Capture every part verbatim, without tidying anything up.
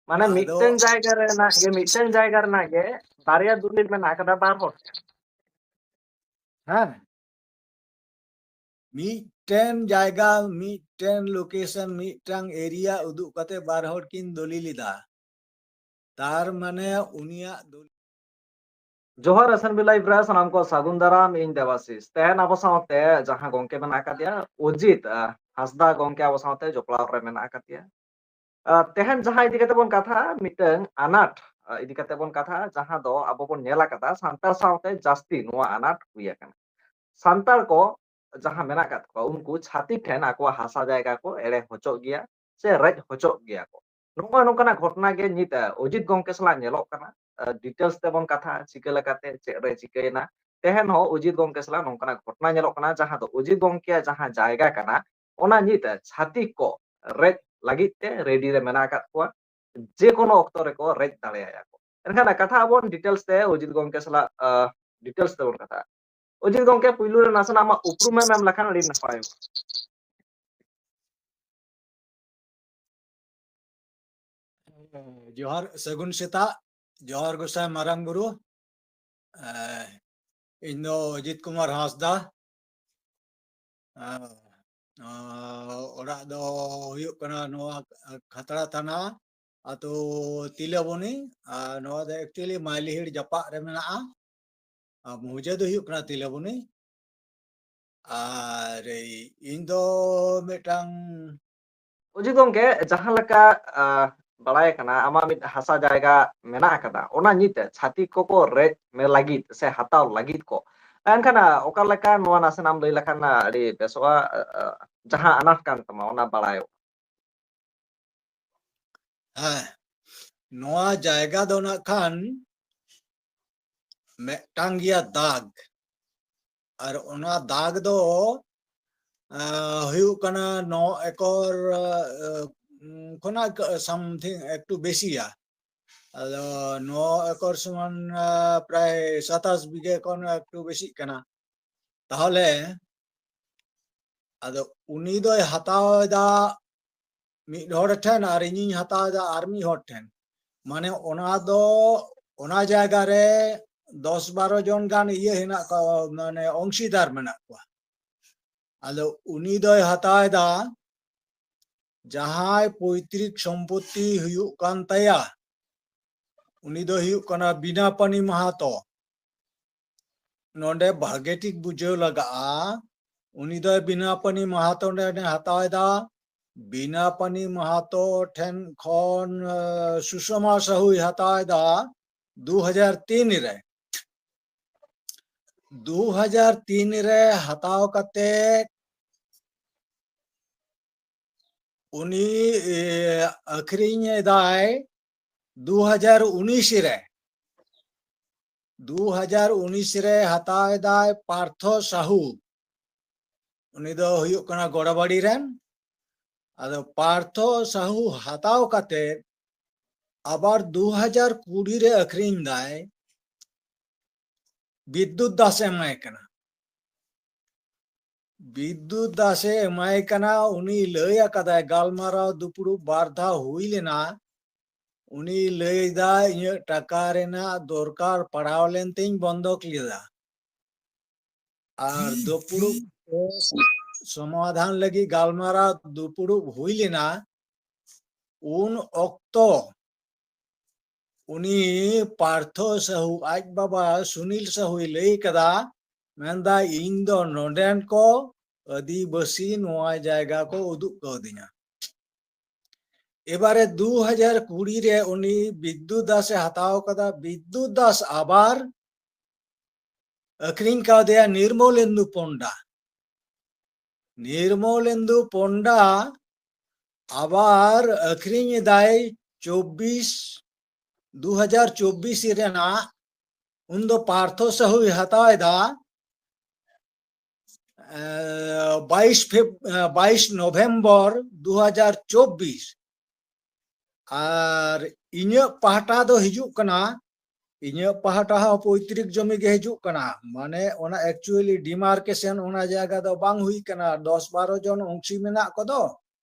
ᱢᱟᱱᱮ ᱟᱫᱚ ᱢᱤᱫᱴᱮᱱ ᱡᱟᱭᱜᱟ ᱨᱮᱱᱟᱜ ᱜᱮ, ᱢᱤᱫᱴᱮᱱ ᱡᱟᱭᱜᱟ ᱨᱮᱱᱟᱜ ᱜᱮ ᱵᱟᱨᱭᱟ ᱫᱚᱞᱤᱞ ᱢᱮᱱᱟᱜ ᱟᱠᱟᱫᱟ ᱵᱟᱨ ᱦᱚᱲ ᱴᱷᱮᱱ᱾ ᱦᱮᱸ, ᱢᱤᱫᱴᱮᱱ ᱡᱟᱭᱜᱟ, ᱢᱤᱫᱴᱮᱱ ᱞᱳᱠᱮᱥᱚᱱ, ᱢᱤᱫᱴᱟᱝ ᱮᱨᱤᱭᱟ ᱩᱫᱩᱜ ᱠᱟᱛᱮ ᱵᱟᱨ ᱦᱚᱲ ᱠᱤᱱ ᱫᱚᱞᱤᱞ ᱮᱫᱟ᱾ ᱛᱟᱨ ᱢᱟᱱᱮ ᱩᱱᱤᱭᱟᱜ ᱫᱚᱞᱤᱞ ᱡᱚᱦᱟᱨ ᱮᱥ ᱮᱱ ᱵᱤ ᱞᱟᱭᱤᱵᱷ ᱨᱮ ᱥᱟᱱᱟᱢ ᱠᱚ ᱥᱟᱹᱜᱩᱱ ᱫᱟᱨᱟᱢ, ᱤᱧ ᱫᱮᱵᱟᱥᱤᱥ᱾ ᱛᱮᱦᱮᱧ ᱟᱵᱚ ᱥᱟᱶᱛᱮ ᱡᱟᱦᱟᱸ ᱜᱚᱝᱠᱮ ᱢᱮᱱᱟᱜ ᱟᱠᱟᱫᱮᱭᱟ, ᱚᱡᱤᱛ, ᱟᱦ, ᱦᱟᱸᱥᱫᱟ ᱜᱚᱝᱠᱮ ᱟᱵᱚ ᱥᱟᱶᱛᱮ ᱡᱚᱯᱲᱟᱣ ᱨᱮ ᱢᱮᱱᱟᱜ ᱟᱠᱟᱫᱮᱭᱟ᱾ ᱟᱦ, ᱛᱮᱦᱮᱧ ᱡᱟᱦᱟᱸ ᱤᱫᱤ ᱠᱟᱛᱮ ᱵᱚᱱ ᱠᱟᱛᱷᱟᱜᱼᱟ, ᱢᱤᱫᱴᱟᱝ ᱟᱱᱟᱴ, ᱟᱦ, ᱤᱫᱤ ᱠᱟᱛᱮ ᱵᱚᱱ ᱠᱟᱛᱷᱟᱜᱼᱟ, ᱡᱟᱦᱟᱸ ᱫᱚ ᱟᱵᱚ ᱵᱚᱱ ᱧᱮᱞ ᱟᱠᱟᱫᱟ, ᱥᱟᱱᱛᱟᱲ ᱥᱟᱶᱛᱮ ᱡᱟᱹᱥᱛᱤ ᱱᱚᱣᱟ ᱟᱱᱟᱴ ᱦᱩᱭ ᱟᱠᱟᱱᱟ᱾ ᱥᱟᱱᱛᱟᱲ ᱠᱚ ᱡᱟᱦᱟᱸ ᱢᱮᱱᱟᱜ ᱟᱠᱟᱫ ᱠᱚᱣᱟ, ᱩᱱᱠᱩ ᱪᱷᱟᱹᱛᱤᱠ ᱴᱷᱮᱱ ᱟᱠᱚᱣᱟᱜ ᱦᱟᱥᱟ ᱡᱟᱭᱜᱟ ᱠᱚ ᱮᱲᱮ ᱦᱚᱪᱚᱜ ᱜᱮᱭᱟ ᱥᱮ ᱨᱮᱡ ᱦᱚᱪᱚᱜ ᱜᱮᱭᱟ ᱠᱚ᱾ ᱱᱚᱜᱼᱚᱭ ᱱᱚᱝᱠᱟᱱᱟᱜ ᱜᱷᱚᱴᱚᱱᱟ ᱜᱮ ᱱᱤᱛ, ᱟᱦ, ᱚᱡᱤᱛ ᱜᱚᱝᱠᱮ ᱥᱟᱞᱟᱜ ᱧᱮᱞᱚᱜ ᱠᱟᱱᱟ᱾ ᱟᱦ, ᱰᱤᱴᱮᱞᱥ ᱛᱮᱵᱚᱱ ᱠᱟᱛᱷᱟᱜᱼᱟ, ᱪᱤᱠᱟᱹ ᱞᱮᱠᱟᱛᱮ ᱪᱮᱫ ᱨᱮ ᱪᱤᱠᱟᱹᱭᱮᱱᱟ᱾ ᱛᱮᱦᱮᱧ ᱦᱚᱸ ᱚᱡᱤᱛ ᱜᱚᱝᱠᱮ ᱥᱟᱞᱟᱜ ᱱᱚᱝᱠᱟᱱᱟᱜ ᱜᱷᱚᱴᱚᱱᱟ ᱧᱮᱞᱚᱜ ᱠᱟᱱᱟ, ᱡᱟᱦᱟᱸ ᱫᱚ ᱚᱡᱤᱛ ᱜᱚᱝᱠᱮᱭᱟᱜ ᱡᱟᱦᱟᱸ ᱡᱟᱭᱜᱟ ᱠᱟᱱᱟ, ᱚᱱᱟ ᱱᱤᱛ ᱪᱷᱟᱹᱛᱤᱠ ᱠᱚ ᱨᱮᱡ ᱞᱟᱹᱜᱤᱫ ᱛᱮ ᱨᱮᱰᱤ ᱨᱮ ᱢᱮᱱᱟᱜ ᱟᱠᱟᱫ ᱠᱚᱣᱟ᱾ ᱡᱮᱠᱳᱱᱳ ᱚᱠᱛᱚ ᱨᱮᱠᱚ ᱨᱮᱡ ᱫᱟᱲᱮᱭᱟᱭᱟ ᱠᱚ᱾ ᱮᱱᱠᱷᱟᱱ ᱠᱟᱛᱷᱟ ᱟᱵᱚᱱ ᱰᱤᱴᱮᱞᱥ ᱛᱮ ᱚᱡᱤᱛ ᱜᱚᱝᱠᱮ ᱥᱟᱞᱟᱜ, ᱟᱦ, ᱰᱤᱴᱮᱞᱥ ᱛᱮᱵᱚᱱ ᱠᱟᱛᱷᱟᱜᱼᱟ᱾ ᱚᱡᱤᱛ ᱜᱚᱝᱠᱮ, ᱯᱩᱭᱞᱩ ᱨᱮ ᱱᱟᱥᱮᱱᱟᱜ ᱟᱢᱟᱜ ᱩᱯᱨᱩᱢᱮᱢ ᱮᱢ ᱞᱮᱠᱷᱟᱱ ᱟᱹᱰᱤ ᱱᱟᱯᱟᱭᱚᱜᱼᱟ᱾ ᱡᱚᱦᱟᱨ, ᱥᱟᱹᱜᱩᱱ ᱥᱮᱛᱟᱜ᱾ ᱡᱚᱦᱟᱨ ᱜᱚᱸᱥᱟᱭ ᱢᱟᱨᱟᱝ ᱵᱩᱨᱩ᱾ ᱮᱸ, ᱤᱧ ᱫᱚ ᱚᱡᱤᱛ ᱠᱩᱢᱟᱨ ᱦᱟᱸᱥᱫᱟ᱾ ᱮᱸ, ᱮᱸ, ᱚᱲᱟᱜ ᱫᱚ ᱦᱩᱭᱩᱜ ᱠᱟᱱᱟ ᱱᱚᱣᱟ ᱠᱷᱟᱛᱲᱟ ᱛᱷᱟᱱᱟ, ᱟᱛᱳ ᱛᱤᱞᱟᱹᱵᱚᱱᱤ᱾ ᱟᱨ ᱱᱚᱣᱟ ᱫᱚ actually ᱢᱟᱭᱞᱤᱦᱤᱲ ᱡᱟᱯᱟᱜ ᱨᱮ ᱢᱮᱱᱟᱜᱼᱟ᱾ ᱟᱨ ᱢᱩᱦᱡᱟᱹ ᱫᱚ ᱦᱩᱭᱩᱜ ᱠᱟᱱᱟ ᱛᱤᱞᱟᱹᱵᱚᱱᱤ᱾ ᱟᱨ ᱤᱧ ᱫᱚ ᱢᱤᱫᱴᱟᱝ ᱚᱡᱤᱛ ᱜᱚᱝᱠᱮ, ᱡᱟᱦᱟᱸ ᱞᱮᱠᱟ, ᱟᱦ, ᱵᱟᱲᱟᱭ ᱠᱟᱱᱟ, ᱟᱢᱟᱜ ᱢᱤᱫ ᱦᱟᱥᱟ ᱡᱟᱭᱜᱟ ᱢᱮᱱᱟᱜ ᱟᱠᱟᱫᱟ, ᱚᱱᱟ ᱱᱤᱛ ᱪᱷᱟᱹᱛᱤᱠ ᱠᱚᱠᱚ ᱨᱮᱡ ᱢᱮ ᱞᱟᱹᱜᱤᱫ ᱥᱮ ᱦᱟᱛᱟᱣ ᱞᱟᱹᱜᱤᱫ ᱠᱚ᱾ ᱮᱱᱠᱷᱟᱱ, ᱟᱦ, ᱚᱠᱟ ᱞᱮᱠᱟ ᱱᱚᱣᱟ ᱱᱟᱥᱮᱱᱟᱜ ᱮᱢ ᱞᱟᱹᱭ ᱞᱮᱠᱷᱟᱱ, ᱟᱦ, ᱟᱹᱰᱤ ᱵᱮᱥᱚᱜᱼᱟ, ᱟᱦ, ᱟᱦ, ᱡᱟᱦᱟᱸ ᱟᱱᱟᱴ ᱠᱟᱱ ᱛᱟᱢᱟ, ᱚᱱᱟ ᱵᱟᱲᱟᱭᱚᱜᱼᱟ᱾ ᱦᱮᱸ, ᱱᱚᱣᱟ ᱡᱟᱭᱜᱟ ᱫᱚ ᱱᱟᱜ ᱠᱷᱟᱱ ᱢᱤᱫᱴᱟᱝ ᱜᱮᱭᱟ ᱫᱟᱜᱽ, ᱟᱨ ᱚᱱᱟ ᱫᱟᱜᱽ ᱫᱚ, ᱟᱸ, ᱦᱩᱭᱩᱜ ᱠᱟᱱᱟ ᱱᱚ ᱮᱠᱚᱨ, ᱟᱸ, ᱠᱷᱚᱱᱟᱜ something ᱮᱠᱴᱩ ᱵᱮᱥᱤᱭᱟ᱾ ᱟᱫᱚ ᱱᱚ ᱮᱠᱚᱨ ᱥᱚᱢᱟᱱ, ᱟᱸ, ᱯᱨᱟᱭ ᱥᱟᱛᱟᱥ ᱵᱤᱜᱷᱟᱹ ᱠᱷᱚᱱ ᱮᱠᱴᱩ ᱵᱮᱥᱤᱜ ᱠᱟᱱᱟ᱾ ᱛᱟᱦᱚᱞᱮ ᱟᱫᱚ ᱩᱱᱤ ᱫᱚᱭ ᱦᱟᱛᱟᱣ ᱮᱫᱟ ᱢᱤᱫ ᱦᱚᱲ ᱴᱷᱮᱱ ᱟᱨ ᱤᱧᱤᱧ ᱦᱟᱛᱟᱣ ᱮᱫᱟ ᱟᱨ ᱢᱤᱫ ᱦᱚᱲ ᱴᱷᱮᱱ᱾ ᱢᱟᱱᱮ ᱚᱱᱟ ᱫᱚ, ᱚᱱᱟ ᱡᱟᱭᱜᱟ ᱨᱮ ᱫᱚᱥ ᱵᱟᱨᱚ ᱡᱚᱱ ᱜᱟᱱ ᱤᱭᱟᱹ ᱦᱮᱱᱟᱜ ᱠᱚᱣᱟ, ᱢᱟᱱᱮ ᱚᱝᱥᱤᱫᱟᱨ ᱢᱮᱱᱟᱜ ᱠᱚᱣᱟ᱾ ᱟᱫᱚ ᱩᱱᱤ ᱫᱚᱭ ᱦᱟᱛᱟᱣ ᱮᱫᱟ, ᱡᱟᱦᱟᱸᱭ ᱯᱚᱭᱛᱨᱤᱠ ᱥᱚᱢᱯᱚᱛᱤ ᱦᱩᱭᱩᱜ ᱠᱟᱱ ᱛᱟᱭᱟ, ᱩᱱᱤ ᱫᱚ ᱦᱩᱭᱩᱜ ᱠᱟᱱᱟ ᱵᱤᱱᱟᱯᱟᱱᱤ ᱢᱟᱦᱟᱛᱚ᱾ ᱱᱚᱰᱮ ᱵᱷᱟᱜᱮ ᱴᱷᱤᱠ ᱵᱩᱡᱷᱟᱹᱣ ᱞᱟᱜᱟᱜᱼᱟ, ᱩᱱᱤ ᱫᱚ ᱵᱤᱱᱟᱯᱟᱱᱤ ᱢᱟᱦᱟᱛᱚ ᱱᱚᱰᱮ ᱦᱟᱛᱟᱣ ᱮᱫᱟ᱾ ᱵᱤᱱᱟᱯᱟᱱᱤ ᱢᱟᱦᱟᱛᱚ ᱴᱷᱮᱱ ᱠᱷᱚᱱ, ᱮ, ᱥᱩᱥᱚᱢᱟ ᱥᱟᱦᱩᱭ ᱦᱟᱛᱟᱣ ᱮᱫᱟ ᱫᱩ ᱦᱟᱡᱟᱨ ᱛᱤᱱ ᱨᱮ᱾ ᱫᱩ ᱦᱟᱡᱟᱨ ᱛᱤᱱ ᱨᱮ ᱦᱟᱛᱟᱣ ᱠᱟᱛᱮ ᱩᱱᱤ, ᱮ, ᱟᱹᱠᱷᱨᱤᱧ ᱮᱫᱟᱭ ᱫᱩ ᱦᱟᱡᱟᱨ ᱩᱱᱤᱥ ᱨᱮ᱾ ᱫᱩ ᱦᱟᱡᱟᱨ ᱩᱱᱤᱥ ᱨᱮ ᱦᱟᱛᱟᱣ ᱮᱫᱟᱭ ᱯᱟᱨᱛᱷᱚ ᱥᱟᱦᱩ᱾ ᱩᱱᱤ ᱫᱚ ᱦᱩᱭᱩᱜ ᱠᱟᱱᱟ ᱜᱚᱲᱟᱵᱟᱲᱤ ᱨᱮᱱ᱾ ᱟᱫᱚ ᱯᱟᱨᱛᱷᱚ ᱥᱟᱦᱩ ᱦᱟᱛᱟᱣ ᱠᱟᱛᱮ ᱟᱵᱟᱨ ᱫᱩ ᱦᱟᱡᱟᱨ ᱠᱩᱲᱤ ᱨᱮ ᱟᱹᱠᱷᱨᱤᱧ ᱫᱟᱭ, ᱵᱤᱫᱽᱫᱩᱛ ᱫᱟᱥ ᱮ ᱮᱢᱟᱭ ᱠᱟᱱᱟ᱾ ᱵᱤᱫᱽᱫᱩᱛ ᱫᱟᱥ ᱮ ᱮᱢᱟᱭ ᱠᱟᱱᱟ, ᱩᱱᱤ ᱞᱟᱹᱭ ᱟᱠᱟᱫᱟᱭ, ᱜᱟᱞᱢᱟᱨᱟᱣ ᱫᱩᱯᱲᱩᱵ ᱵᱟᱨ ᱫᱷᱟᱣ ᱦᱩᱭ ᱞᱮᱱᱟ, ᱩᱱᱤ ᱞᱟᱹᱭ ᱫᱟᱭ, "ᱤᱧᱟᱹᱜ ᱴᱟᱠᱟ ᱨᱮᱱᱟᱜ ᱫᱚᱨᱠᱟᱨ ᱯᱟᱲᱟᱣ ᱞᱮᱱ ᱛᱤᱧ ᱵᱚᱱᱫᱚᱠ ᱞᱮᱫᱟ᱾" ᱟᱨ ᱫᱩᱯᱲᱩᱵ ᱥᱚᱢᱟᱫᱷᱟᱱ ᱞᱟᱹᱜᱤᱫ ᱜᱟᱞᱢᱟᱨᱟᱣ ᱫᱩᱯᱲᱩᱵ ᱦᱩᱭ ᱞᱮᱱᱟ, ᱩᱱ ᱚᱠᱛᱚ ᱩᱱᱤ ᱯᱟᱨᱛᱷᱚ ᱥᱟᱦᱩ ᱟᱡ ᱵᱟᱵᱟ ᱥᱩᱱᱤᱞ ᱥᱟᱦᱩᱭ ᱞᱟᱹᱭ ᱠᱟᱫᱟ, ᱢᱮᱱᱫᱟ, "ᱤᱧ ᱫᱚ ᱱᱚᱰᱮᱱ ᱠᱚ ᱟᱹᱫᱤᱵᱟᱹᱥᱤ ᱱᱚᱣᱟ ᱡᱟᱭᱜᱟ ᱠᱚ ᱩᱫᱩᱜ ᱠᱟᱣᱫᱤᱧᱟ᱾" ᱮᱵᱟᱨᱮ ᱫᱩ ᱦᱟᱡᱟᱨ ᱠᱩᱲᱤ ᱨᱮ ᱩᱱᱤ ᱵᱤᱫᱽᱫᱩ ᱫᱟᱥ ᱮ ᱦᱟᱛᱟᱣ ᱠᱟᱫᱟ᱾ ᱵᱤᱫᱽᱫᱩ ᱫᱟᱥ ᱟᱵᱟᱨ ᱟᱹᱠᱷᱨᱤᱧ ᱠᱟᱣᱫᱮᱭᱟ ᱱᱤᱨᱢᱚᱞᱮᱱᱫᱩ ᱯᱚᱱᱰᱟ᱾ ᱱᱤᱨᱢᱚᱞᱮᱱᱫᱩ ᱯᱚᱱᱰᱟ ᱟᱵᱟᱨ ᱟᱹᱠᱷᱨᱤᱧ ᱮᱫᱟᱭ ᱪᱚᱵᱵᱤᱥ, ᱫᱩ ᱦᱟᱡᱟᱨ ᱪᱚᱵᱵᱤᱥ ᱨᱮᱱᱟᱜ, ᱩᱱᱫᱚ ᱯᱟᱨᱛᱷᱚ ᱥᱟᱦᱩᱭ ᱦᱟᱛᱟᱣ ᱮᱫᱟ, ᱮ, ᱵᱟᱭᱤᱥ ᱯᱷᱮᱵ-, ᱮ, ᱵᱟᱭᱤᱥ ᱱᱚᱵᱷᱮᱢᱵᱚᱨ ᱫᱩ ᱦᱟᱡᱟᱨ ᱪᱚᱵᱵᱤᱥ᱾ ᱟᱨ ᱤᱧᱟᱹᱜ ᱯᱟᱦᱴᱟ ᱫᱚ ᱦᱤᱡᱩᱜ ᱠᱟᱱᱟ, ᱤᱧᱟᱹᱜ ᱯᱟᱦᱴᱟ ᱦᱚᱸ ᱯᱚᱭᱛᱨᱤᱠ ᱡᱚᱢᱤ ᱜᱮ ᱦᱤᱡᱩᱜ ᱠᱟᱱᱟ᱾ ᱢᱟᱱᱮ ᱚᱱᱟ actually demarcation ᱚᱱᱟ ᱡᱟᱭᱜᱟ ᱫᱚ ᱵᱟᱝ ᱦᱩᱭ ᱠᱟᱱᱟ, ᱫᱚᱥ ᱵᱟᱨᱚ ᱡᱚᱱ ᱚᱝᱥᱤ ᱢᱮᱱᱟᱜ ᱠᱚᱫᱚ᱾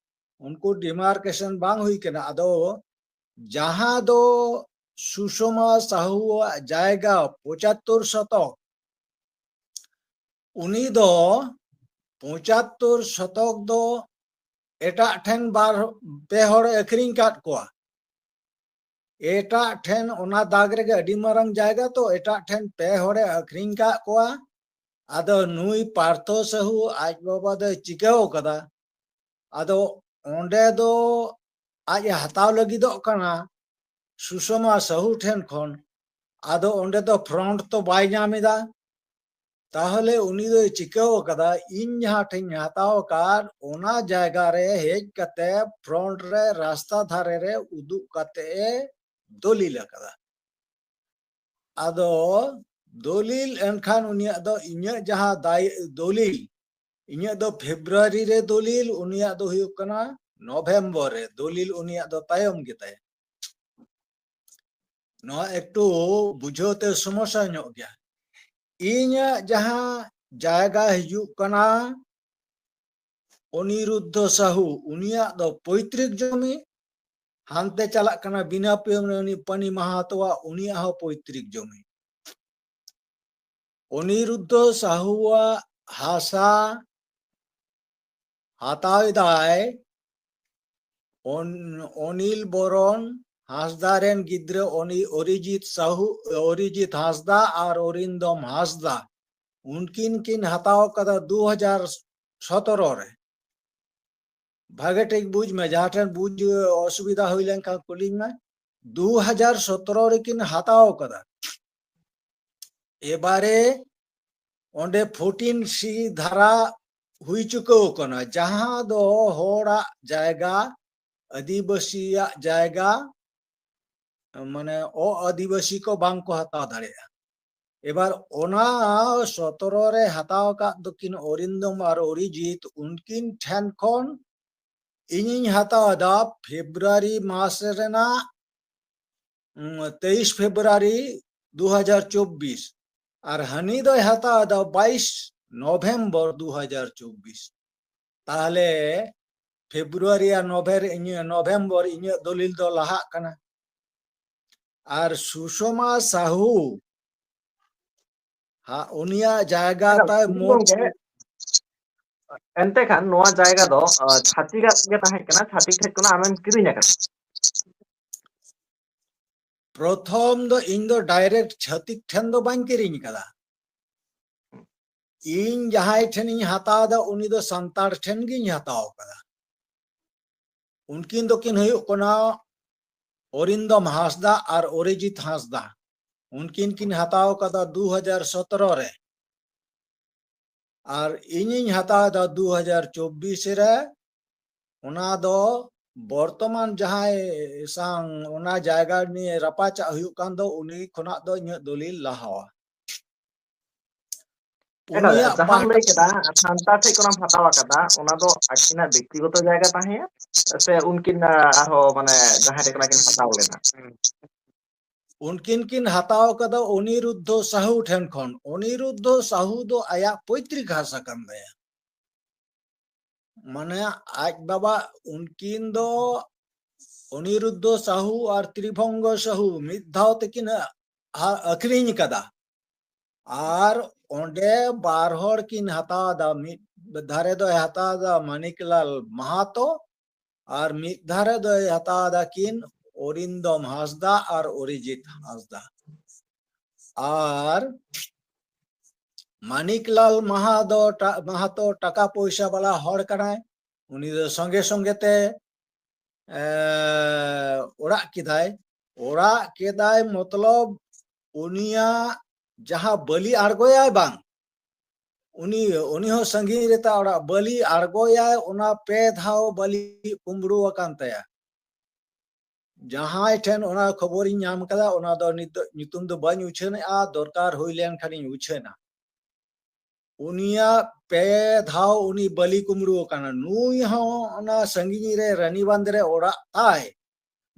ᱩᱱᱠᱩ ᱰᱤᱢᱟᱨᱠᱮᱥᱚᱱ ᱵᱟᱝ ᱦᱩᱭ ᱠᱟᱱᱟ᱾ ᱟᱫᱚ ᱡᱟᱦᱟᱸ ᱫᱚ ᱥᱩᱥᱚᱢᱟ ᱥᱟᱦᱩᱣᱟᱜ ᱡᱟᱭᱜᱟ ᱯᱚᱸᱪᱟᱛᱛᱳᱨ ᱥᱚᱛᱚᱠ, ᱩᱱᱤ ᱫᱚ ᱯᱚᱸᱪᱟᱛᱛᱳᱨ ᱥᱚᱛᱚᱠ ᱫᱚ ᱮᱴᱟᱜ ᱴᱷᱮᱱ ᱵᱟᱨ ᱯᱮ ᱦᱚᱲᱮ ᱟᱹᱠᱷᱨᱤᱧ ᱠᱟᱫ ᱠᱚᱣᱟ᱾ ᱮᱴᱟᱜ ᱴᱷᱮᱱ, ᱚᱱᱟ ᱫᱟᱜᱽ ᱨᱮᱜᱮ ᱟᱹᱰᱤ ᱢᱟᱨᱟᱝ ᱡᱟᱭᱜᱟ ᱛᱚ, ᱮᱴᱟᱜ ᱴᱷᱮᱱ ᱯᱮ ᱦᱚᱲᱮ ᱟᱹᱠᱷᱨᱤᱧ ᱠᱟᱫ ᱠᱚᱣᱟ᱾ ᱟᱫᱚ ᱱᱩᱭ ᱯᱟᱨᱛᱷᱚ ᱥᱟᱦᱩ ᱟᱡ ᱵᱟᱵᱟ ᱫᱚᱭ ᱪᱤᱠᱟᱹᱣ ᱠᱟᱫᱟ? ᱟᱫᱚ ᱚᱸᱰᱮ ᱫᱚ ᱟᱡ ᱮ ᱦᱟᱛᱟᱣ ᱞᱟᱹᱜᱤᱫᱚᱜ ᱠᱟᱱᱟ ᱥᱩᱥᱚᱢᱟ ᱥᱟᱦᱩ ᱴᱷᱮᱱ ᱠᱷᱚᱱ᱾ ᱟᱫᱚ ᱚᱸᱰᱮ ᱫᱚ ᱯᱷᱨᱚᱱᱴ ᱛᱚ ᱵᱟᱭ ᱧᱟᱢ ᱮᱫᱟ᱾ ᱛᱟᱦᱚᱞᱮ ᱩᱱᱤ ᱫᱚᱭ ᱪᱤᱠᱟᱹᱣ ᱠᱟᱫᱟ, ᱤᱧ ᱡᱟᱦᱟᱸ ᱴᱷᱮᱱ ᱦᱟᱛᱟᱣ ᱟᱠᱟᱫ, ᱚᱱᱟ ᱡᱟᱭᱜᱟ ᱨᱮ ᱦᱮᱡ ᱠᱟᱛᱮ ᱯᱷᱨᱚᱱᱴ ᱨᱮ ᱨᱟᱥᱛᱟ ᱫᱷᱟᱨᱮ ᱨᱮ ᱩᱫᱩᱜ ᱠᱟᱛᱮ ᱮ ᱫᱚᱞᱤᱞ ᱟᱠᱟᱫᱟ᱾ ᱟᱫᱚ ᱫᱚᱞᱤᱞ ᱮᱱᱠᱷᱟᱱ ᱩᱱᱤᱭᱟᱜ ᱫᱚ, ᱤᱧᱟᱹᱜ ᱡᱟᱦᱟᱸ ᱫᱟᱭ-, ᱫᱚᱞᱤᱞ, ᱤᱧᱟᱹᱜ ᱫᱚ ᱯᱷᱮᱵᱨᱩᱣᱟᱨᱤ ᱨᱮ ᱫᱚᱞᱤᱞ, ᱩᱱᱤᱭᱟᱜ ᱫᱚ ᱦᱩᱭᱩᱜ ᱠᱟᱱᱟ ᱱᱚᱵᱷᱮᱢᱵᱚᱨ ᱨᱮ ᱫᱚᱞᱤᱞ, ᱩᱱᱤᱭᱟᱜ ᱫᱚ ᱛᱟᱭᱚᱢ ᱜᱮᱛᱟᱭᱟ᱾ ᱱᱚᱣᱟ ᱮᱠᱴᱩ ᱵᱩᱡᱷᱟᱹᱣ ᱛᱮ ᱥᱚᱢᱚᱥᱥᱟ ᱧᱚᱜ ᱜᱮᱭᱟ᱾ ᱤᱧᱟᱹᱜ ᱡᱟᱦᱟᱸ ᱡᱟᱭᱜᱟ ᱦᱤᱡᱩᱜ ᱠᱟᱱᱟ ᱚᱱᱤᱨᱩᱫᱽᱫᱷᱚ ᱥᱟᱦᱩ, ᱩᱱᱤᱭᱟᱜ ᱫᱚ ᱯᱚᱭᱛᱨᱤᱠ ᱡᱚᱢᱤ, ᱦᱟᱱᱛᱮ ᱪᱟᱞᱟᱜ ᱠᱟᱱᱟ ᱵᱤᱱᱟ ᱯᱤ-, ᱯᱟᱱᱤ ᱢᱟᱦᱟᱛᱚᱣᱟᱜ, ᱩᱱᱤᱭᱟᱜ ᱦᱚᱸ ᱯᱚᱭᱛᱨᱤᱠ ᱡᱚᱢᱤ᱾ ᱚᱱᱤᱨᱩᱫᱽᱫᱷᱚ ᱥᱟᱦᱩᱣᱟᱜ ᱦᱟᱥᱟ ᱦᱟᱛᱟᱣ ᱮᱫᱟᱭ ᱚᱱ-, ᱚᱱᱤᱞ ᱵᱚᱨᱚᱱ ᱦᱟᱸᱥᱫᱟ ᱨᱮᱱ ᱜᱤᱫᱽᱨᱟᱹ ᱚᱱᱤ-, ᱚᱨᱤᱡᱤᱛ ᱥᱟᱦᱩ, ᱚᱨᱤᱡᱤᱛ ᱦᱟᱸᱥᱫᱟ ᱟᱨ ᱚᱨᱤᱱᱫᱚᱢ ᱦᱟᱸᱥᱫᱟ, ᱩᱱᱠᱤᱱ ᱠᱤᱱ ᱦᱟᱛᱟᱣ ᱠᱟᱫᱟ ᱫᱩ ᱦᱟᱡᱟᱨ ᱥᱚᱛᱨᱚ ᱨᱮ᱾ ᱵᱷᱟᱜᱮ ᱴᱷᱤᱠ ᱵᱩᱡᱽ ᱢᱮ, ᱡᱟᱦᱟᱸ ᱴᱷᱮᱱ ᱵᱩᱡᱽ ᱚᱥᱩᱵᱤᱫᱷᱟ ᱦᱩᱭ ᱞᱮᱱᱠᱷᱟᱱ ᱠᱩᱞᱤᱧ ᱢᱮ᱾ ᱫᱩ ᱦᱟᱡᱟᱨ ᱥᱚᱛᱨᱚ ᱨᱮᱠᱤᱱ ᱦᱟᱛᱟᱣ ᱠᱟᱫᱟ᱾ ᱮᱵᱟᱨᱮ ᱚᱸᱰᱮ ᱯᱷᱳᱨᱴᱤᱱ ᱥᱤ ᱫᱷᱟᱨᱟ ᱦᱩᱭ ᱪᱩᱠᱟᱹᱣ ᱠᱟᱱᱟ, ᱡᱟᱦᱟᱸ ᱫᱚ ᱦᱚᱲᱟᱜ ᱡᱟᱭᱜᱟ, ᱟᱹᱫᱤᱵᱟᱹᱥᱤᱭᱟᱜ ᱡᱟᱭᱜᱟ, ᱢᱟᱱᱮ ᱚ-ᱟᱹᱫᱤᱵᱟᱹᱥᱤ ᱠᱚ ᱵᱟᱝ ᱠᱚ ᱦᱟᱛᱟᱣ ᱫᱟᱲᱮᱭᱟᱜᱼᱟ᱾ ᱮᱵᱟᱨ ᱚᱱᱟ ᱥᱚᱛᱨᱚ ᱨᱮ ᱦᱟᱛᱟᱣ ᱟᱠᱟᱫ ᱫᱚᱠᱤᱱ ᱚᱨᱤᱱᱫᱚᱢ ᱟᱨ ᱚᱨᱤᱡᱤᱛ, ᱩᱱᱠᱤᱱ ᱴᱷᱮᱱ ᱠᱷᱚᱱ ᱤᱧᱤᱧ ᱦᱟᱛᱟᱣ ᱮᱫᱟ ᱯᱷᱮᱵᱨᱩᱣᱟᱨᱤ ᱢᱟᱥ ᱨᱮᱱᱟᱜ, ᱩᱢ, ᱛᱮᱭᱤᱥ ᱯᱷᱮᱵᱨᱩᱣᱟᱨᱤ ᱫᱩ ᱦᱟᱡᱟᱨ ᱪᱚᱵᱵᱤᱥ, ᱟᱨ ᱦᱟᱹᱱᱤ ᱫᱚᱭ ᱦᱟᱛᱟᱣ ᱮᱫᱟ ᱵᱟᱭᱤᱥ ᱱᱚᱵᱷᱮᱢᱵᱚᱨ ᱫᱩ ᱦᱟᱡᱟᱨ ᱪᱚᱵᱵᱤᱥ᱾ ᱛᱟᱦᱞᱮ ᱯᱷᱮᱵᱽᱨᱩᱣᱟᱨᱤ ᱟᱨ ᱱᱚᱵᱷᱮᱨ-, ᱤᱧᱟᱹᱜ ᱱᱚᱵᱷᱮᱢᱵᱚᱨ ᱤᱧᱟᱹᱜ ᱫᱚᱞᱤᱞ ᱫᱚ ᱞᱟᱦᱟᱜ ᱠᱟᱱᱟ᱾ ᱟᱨ ᱥᱩᱥᱚᱢᱟ ᱥᱟᱦᱩ, ᱦᱟ, ᱩᱱᱤᱭᱟᱜ ᱡᱟᱭᱜᱟ ᱟᱪᱪᱷᱟ, ᱛᱟᱭ ᱢᱳᱴ ᱜᱚᱝᱠᱮ, ᱮᱱᱛᱮ ᱠᱷᱟᱱ ᱱᱚᱣᱟ ᱡᱟᱭᱜᱟ ᱫᱚ, ᱟ, ᱪᱷᱟᱹᱛᱤᱠᱟᱜ ᱜᱮ ᱛᱟᱦᱮᱸ ᱠᱟᱱᱟ, ᱪᱷᱟᱹᱛᱤᱠ ᱴᱷᱮᱡ ᱠᱷᱚᱱᱟᱜ ᱟᱢᱮᱢ ᱠᱤᱨᱤᱧ ᱟᱠᱟᱫᱟ? ᱯᱨᱚᱛᱷᱚᱢ ᱫᱚ ᱤᱧ ᱫᱚ direct ᱪᱷᱟᱹᱛᱤᱠ ᱴᱷᱮᱱ ᱫᱚ ᱵᱟᱹᱧ ᱠᱤᱨᱤᱧ ᱟᱠᱟᱫᱟ᱾ ᱤᱧ ᱡᱟᱦᱟᱸᱭ ᱴᱷᱮᱱᱤᱧ ᱦᱟᱛᱟᱣ ᱮᱫᱟ, ᱩᱱᱤ ᱫᱚ ᱥᱟᱱᱛᱟᱲ ᱴᱷᱮᱱ ᱜᱤᱧ ᱦᱟᱛᱟᱣ ᱟᱠᱟᱫᱟ᱾ ᱩᱱᱠᱤᱱ ᱫᱚᱠᱤᱱ ᱦᱩᱭᱩᱜ ᱠᱟᱱᱟ ᱚᱨᱤᱱᱫᱚᱢ ᱦᱟᱸᱥᱫᱟ ᱟᱨ ᱚᱨᱤᱡᱤᱛ ᱦᱟᱸᱥᱫᱟ᱾ ᱩᱱᱠᱤᱱ ᱠᱤᱱ ᱦᱟᱛᱟᱣ ᱟᱠᱟᱫᱟ ᱫᱩ ᱦᱟᱡᱟᱨ ᱥᱚᱛᱨᱚ ᱨᱮ, ᱟᱨ ᱤᱧᱤᱧ ᱦᱟᱛᱟᱣ ᱮᱫᱟ ᱫᱩ ᱦᱟᱡᱟᱨ ᱪᱚᱵᱵᱤᱥ ᱨᱮ᱾ ᱚᱱᱟ ᱫᱚ ᱵᱚᱨᱛᱚᱢᱟᱱ ᱡᱟᱦᱟᱸᱭ ᱥᱟᱝ ᱚᱱᱟ ᱡᱟᱭᱜᱟ ᱱᱤᱭᱮ ᱨᱟᱯᱟᱪᱟᱜ ᱦᱩᱭᱩᱜ ᱠᱟᱱ ᱫᱚ, ᱩᱱᱤ ᱠᱷᱚᱱᱟᱜ ᱫᱚ ᱤᱧᱟᱹᱜ ᱫᱚᱞᱤᱞ ᱞᱟᱦᱟᱣᱟ᱾ ᱮᱠᱟᱞ, ᱩᱱᱤᱭᱟᱜ ᱡᱟᱦᱟᱸᱢ ᱯᱟᱦᱴᱟ ᱞᱟᱹᱭ ᱠᱮᱫᱟ, ᱥᱟᱱᱛᱟᱲ ᱴᱷᱮᱡ ᱠᱷᱚᱱᱟᱜ ᱮᱢ ᱦᱟᱛᱟᱣ ᱟᱠᱟᱫᱟ, ᱚᱱᱟ ᱫᱚ ᱟᱹᱠᱤᱱᱟᱜ ᱵᱮᱠᱛᱤᱜᱚᱛᱚ ᱡᱟᱭᱜᱟ ᱛᱟᱦᱮᱸᱭᱟ, ᱥᱮ ᱩᱱᱠᱤᱱ, ᱟᱨᱦᱚᱸ, ᱢᱟᱱᱮ, ᱡᱟᱦᱟᱸᱭ ᱴᱷᱮᱡ ᱠᱷᱚᱱᱟᱜ ᱠᱤᱱ ᱦᱟᱛᱟᱣ ᱞᱮᱫᱟ? ᱩᱱᱠᱤᱱ ᱠᱤᱱ ᱦᱟᱛᱟᱣ ᱟᱠᱟᱫᱟ ᱚᱱᱤᱨᱩᱫᱽᱫᱷᱚ ᱥᱟᱦᱩ ᱴᱷᱮᱱ ᱠᱷᱚᱱ᱾ ᱚᱱᱤᱨᱩᱫᱽᱫᱷᱚ ᱥᱟᱦᱩ ᱫᱚ ᱟᱭᱟᱜ ᱯᱚᱭᱛᱨᱤᱠ ᱦᱟᱥᱟ ᱠᱟᱱ ᱛᱟᱭᱟ᱾ ᱢᱟᱱᱮ, ᱟᱡ ᱵᱟᱵᱟ, ᱩᱱᱠᱤᱱ ᱫᱚ ᱚᱱᱤᱨᱩᱫᱽᱫᱷᱚ ᱥᱟᱦᱩ ᱟᱨ ᱛᱨᱤᱵᱷᱚᱝᱜᱚ ᱥᱟᱦᱩ ᱢᱤᱫ ᱫᱷᱟᱣ ᱛᱮᱠᱤᱱ ᱟ-, ᱟᱹᱠᱷᱨᱤᱧ ᱠᱟᱫᱟ᱾ ᱟᱨ ᱚᱸᱰᱮ ᱵᱟᱨ ᱦᱚᱲ ᱠᱤᱱ ᱦᱟᱛᱟᱣ ᱮᱫᱟ, ᱢᱤᱫ ᱫᱷᱟᱨᱮ ᱫᱚᱭ ᱦᱟᱛᱟᱣ ᱮᱫᱟ ᱢᱟᱱᱤᱠᱞᱟᱞ ᱢᱟᱦᱟᱛᱚ, ᱟᱨ ᱢᱤᱫ ᱫᱷᱟᱨᱮ ᱫᱚᱭ ᱦᱟᱛᱟᱣ ᱮᱫᱟ ᱠᱤᱱ ᱚᱨᱤᱱᱫᱚᱢ ᱦᱟᱸᱥᱫᱟ ᱟᱨ ᱚᱨᱤᱡᱤᱛ ᱦᱟᱸᱥᱫᱟ᱾ ᱟᱨ ᱢᱟᱱᱤᱠᱞᱟᱞ ᱢᱟᱦᱟ ᱫᱚ ᱴᱟ-, ᱢᱟᱦᱟᱛᱚ ᱴᱟᱠᱟ ᱯᱚᱭᱥᱟ ᱵᱟᱞᱟ ᱦᱚᱲ ᱠᱟᱱᱟᱭ᱾ ᱩᱱᱤ ᱫᱚ ᱥᱚᱸᱜᱮ ᱥᱚᱸᱜᱮ ᱛᱮ, ᱮ, ᱚᱲᱟᱜ ᱠᱮᱫᱟᱭ᱾ ᱚᱲᱟᱜ ᱠᱮᱫᱟᱭ ᱢᱚᱛᱞᱚᱵ ᱩᱱᱤᱭᱟᱜ ᱡᱟᱦᱟᱸ ᱵᱟᱹᱞᱤ ᱟᱬᱜᱚᱭᱟᱭ ᱵᱟᱝ, ᱩᱱᱤ, ᱩᱱᱤ ᱦᱚᱸ ᱥᱟᱺᱜᱤᱧ ᱨᱮ ᱛᱟᱭ ᱚᱲᱟᱜ᱾ ᱵᱟᱹᱞᱤ ᱟᱬᱜᱚᱭᱟᱭ, ᱚᱱᱟ ᱯᱮ ᱫᱷᱟᱣ ᱵᱟᱹᱞᱤ ᱠᱩᱢᱵᱽᱲᱩ ᱟᱠᱟᱱ ᱛᱟᱭᱟ᱾ ᱡᱟᱦᱟᱸᱭ ᱴᱷᱮᱱ ᱚᱱᱟ ᱠᱷᱚᱵᱚᱨᱤᱧ ᱧᱟᱢ ᱠᱟᱫᱟ, ᱚᱱᱟ ᱫᱚ ᱱᱤᱛᱚᱜ ᱧᱩᱛᱩᱢ ᱫᱚ ᱵᱟᱹᱧ ᱩᱪᱷᱟᱹᱱᱮᱜᱼᱟ, ᱫᱚᱨᱠᱟᱨ ᱦᱩᱭ ᱞᱮᱱ ᱠᱷᱟᱱᱤᱧ ᱩᱪᱷᱟᱹᱱᱟ᱾ ᱩᱱᱤᱭᱟᱜ ᱯᱮ ᱫᱷᱟᱣ ᱩᱱᱤ ᱵᱟᱹᱞᱤ ᱠᱩᱢᱵᱽᱲᱩ ᱟᱠᱟᱱᱟ᱾ ᱱᱩᱭ ᱦᱚᱸ ᱚᱱᱟ ᱥᱟᱺᱜᱤᱧ ᱨᱮ ᱨᱟᱱᱤᱵᱟᱸᱫᱷ ᱨᱮ ᱚᱲᱟᱜ ᱛᱟᱭ᱾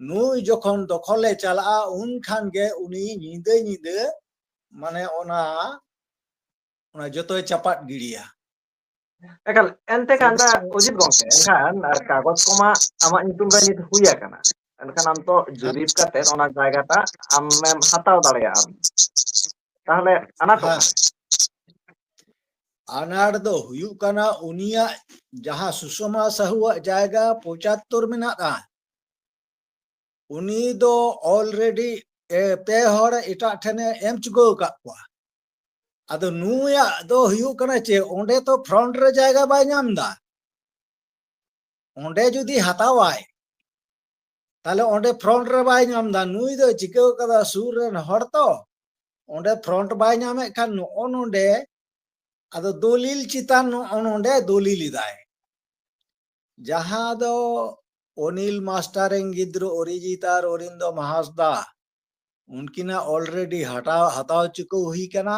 ᱱᱩᱭ ᱡᱚᱠᱷᱚᱱ ᱫᱚᱠᱷᱚᱞᱮ ᱪᱟᱞᱟᱜᱼᱟ, ᱩᱱ ᱠᱷᱟᱱ ᱜᱮ ᱩᱱᱤ ᱧᱤᱫᱟᱹ ᱧᱤᱫᱟᱹ, ᱢᱟᱱᱮ, ᱚᱱᱟ, ᱚᱱᱟ ᱡᱚᱛᱚᱭ ᱪᱟᱯᱟᱫ ᱜᱤᱰᱤᱭᱟ᱾ ᱮᱠᱟᱞ, ᱮᱱᱛᱮ ᱠᱷᱟᱱ ᱫᱚ ᱚᱡᱤᱛ ᱜᱚᱝᱠᱮ, ᱮᱱᱠᱷᱟᱱ ᱟᱨ ᱠᱟᱜᱚᱡᱽ ᱠᱚᱢᱟ ᱟᱢᱟᱜ ᱧᱩᱛᱩᱢ ᱨᱮ ᱱᱤᱛ ᱦᱩᱭ ᱟᱠᱟᱱᱟ, ᱮᱱᱠᱷᱟᱱ ᱟᱢ ᱛᱚ ᱡᱩᱨᱤᱯ ᱠᱟᱛᱮ ᱚᱱᱟ ᱡᱟᱭᱜᱟᱴᱟᱜ ᱟᱢᱮᱢ ᱦᱟᱛᱟᱣ ᱫᱟᱲᱮᱭᱟᱜᱼᱟ᱾ ᱛᱟᱦᱚᱞᱮ ᱟᱱᱟᱴ ᱦᱮᱸ᱾ ᱚᱠᱟᱨᱮ? ᱟᱱᱟᱴ ᱫᱚ ᱦᱩᱭᱩᱜ ᱠᱟᱱᱟ, ᱩᱱᱤᱭᱟᱜ ᱡᱟᱦᱟᱸ ᱥᱩᱥᱚᱢᱟ ᱥᱟᱦᱩᱣᱟᱜ ᱡᱟᱭᱜᱟ ᱯᱚᱸᱪᱟᱛᱛᱳᱨ ᱢᱮᱱᱟᱜᱼᱟ, ᱩᱱᱤ ᱫᱚ already, ᱮ, ᱯᱮ ᱦᱚᱲ ᱮᱴᱟᱜ ᱴᱷᱮᱱᱮ ᱮᱢ ᱪᱩᱠᱟᱹᱣ ᱟᱠᱟᱫ ᱠᱚᱣᱟ᱾ ᱟᱫᱚ ᱱᱩᱭᱟᱜ ᱫᱚ ᱦᱩᱭᱩᱜ ᱠᱟᱱᱟ ᱪᱮᱫ, ᱚᱸᱰᱮ ᱛᱚ front ᱨᱮ ᱡᱟᱭᱜᱟ ᱵᱟᱭ ᱧᱟᱢ ᱮᱫᱟ᱾ ᱚᱸᱰᱮ ᱡᱩᱫᱤ ᱦᱟᱛᱟᱣᱟᱭ, ᱛᱟᱦᱞᱮ ᱚᱸᱰᱮ front ᱨᱮ ᱵᱟᱭ ᱧᱟᱢ ᱮᱫᱟ᱾ ᱱᱩᱭ ᱫᱚ ᱪᱤᱠᱟᱹᱣ ᱠᱟᱫᱟ, ᱥᱩᱨ ᱨᱮᱱ ᱦᱚᱲ ᱛᱚ, ᱚᱸᱰᱮ front ᱵᱟᱭ ᱧᱟᱢᱮᱫ ᱠᱷᱟᱱ ᱱᱚᱜᱼᱚ ᱱᱚᱰᱮ ᱟᱫᱚ ᱫᱚᱞᱤᱞ ᱪᱮᱛᱟᱱ ᱱᱚᱜᱼᱚ ᱱᱚᱰᱮ ᱫᱚᱞᱤᱞ ᱮᱫᱟᱭ᱾ ᱡᱟᱦᱟᱸ ᱫᱚ ᱚᱱᱤᱞ ᱢᱟᱥᱴᱟᱨ ᱨᱮᱱ ᱜᱤᱫᱽᱨᱟᱹ ᱚᱨᱤᱡᱤᱛ ᱟᱨ ᱚᱨᱤᱱᱫᱚᱢ ᱦᱟᱸᱥᱫᱟ, ᱩᱱᱠᱤᱱᱟᱜ already ᱦᱟᱛᱟᱣ, ᱦᱟᱛᱟᱣ ᱪᱩᱠᱟᱹᱣ ᱦᱩᱭ ᱠᱟᱱᱟ,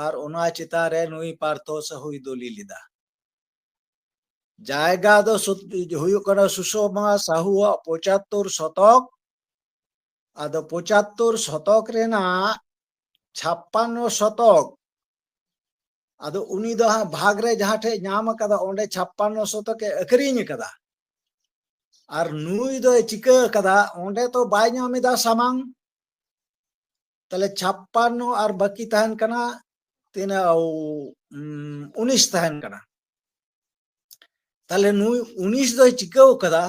ᱟᱨ ᱚᱱᱟ ᱪᱮᱛᱟᱱ ᱨᱮ ᱱᱩᱭ ᱯᱟᱨᱛᱷᱚ ᱥᱟᱦᱩᱭ ᱫᱚᱞᱤᱞ ᱮᱫᱟ᱾ ᱡᱟᱭᱜᱟ ᱫᱚ ᱥᱩᱛ-, ᱦᱩᱭᱩᱜ ᱠᱟᱱᱟ ᱥᱩᱥᱚᱢᱟ ᱥᱟᱦᱩᱣᱟᱜ ᱯᱚᱸᱪᱟᱛᱛᱳᱨ ᱥᱚᱛᱚᱠ᱾ ᱟᱫᱚ ᱯᱚᱸᱪᱟᱛᱛᱳᱨ ᱥᱚᱛᱚᱠ ᱨᱮᱱᱟᱜ ᱪᱷᱟᱯᱯᱟᱱᱱᱚ ᱥᱚᱛᱚᱠ, ᱟᱫᱚ ᱩᱱᱤ ᱫᱚ ᱦᱟᱸᱜ ᱵᱷᱟᱜᱽ ᱨᱮ ᱡᱟᱦᱟᱸ ᱴᱷᱮᱡ ᱧᱟᱢ ᱟᱠᱟᱫᱟ, ᱚᱸᱰᱮ ᱪᱷᱟᱯᱯᱟᱱᱱᱚ ᱥᱚᱛᱚᱠᱮ ᱟᱹᱠᱷᱨᱤᱧ ᱟᱠᱟᱫᱟ᱾ ᱟᱨ ᱱᱩᱭ ᱫᱚᱭ ᱪᱤᱠᱟᱹ ᱟᱠᱟᱫᱟ, ᱚᱸᱰᱮ ᱛᱚ ᱵᱟᱭ ᱧᱟᱢ ᱮᱫᱟ ᱥᱟᱢᱟᱝ᱾ ᱛᱟᱦᱞᱮ ᱪᱷᱟᱯᱯᱟᱱᱱᱚ ᱟᱨ ᱵᱟᱹᱠᱤ ᱛᱟᱦᱮᱱ ᱠᱟᱱᱟ ᱛᱤᱱᱟᱹᱜ, ᱩ, ᱩᱱ, ᱩᱱᱤᱥ ᱛᱟᱦᱮᱱ ᱠᱟᱱᱟ᱾ ᱛᱟᱦᱞᱮ ᱱᱩᱭ ᱩᱱᱤᱥ ᱫᱚᱭ ᱪᱤᱠᱟᱹᱣ ᱠᱟᱫᱟ,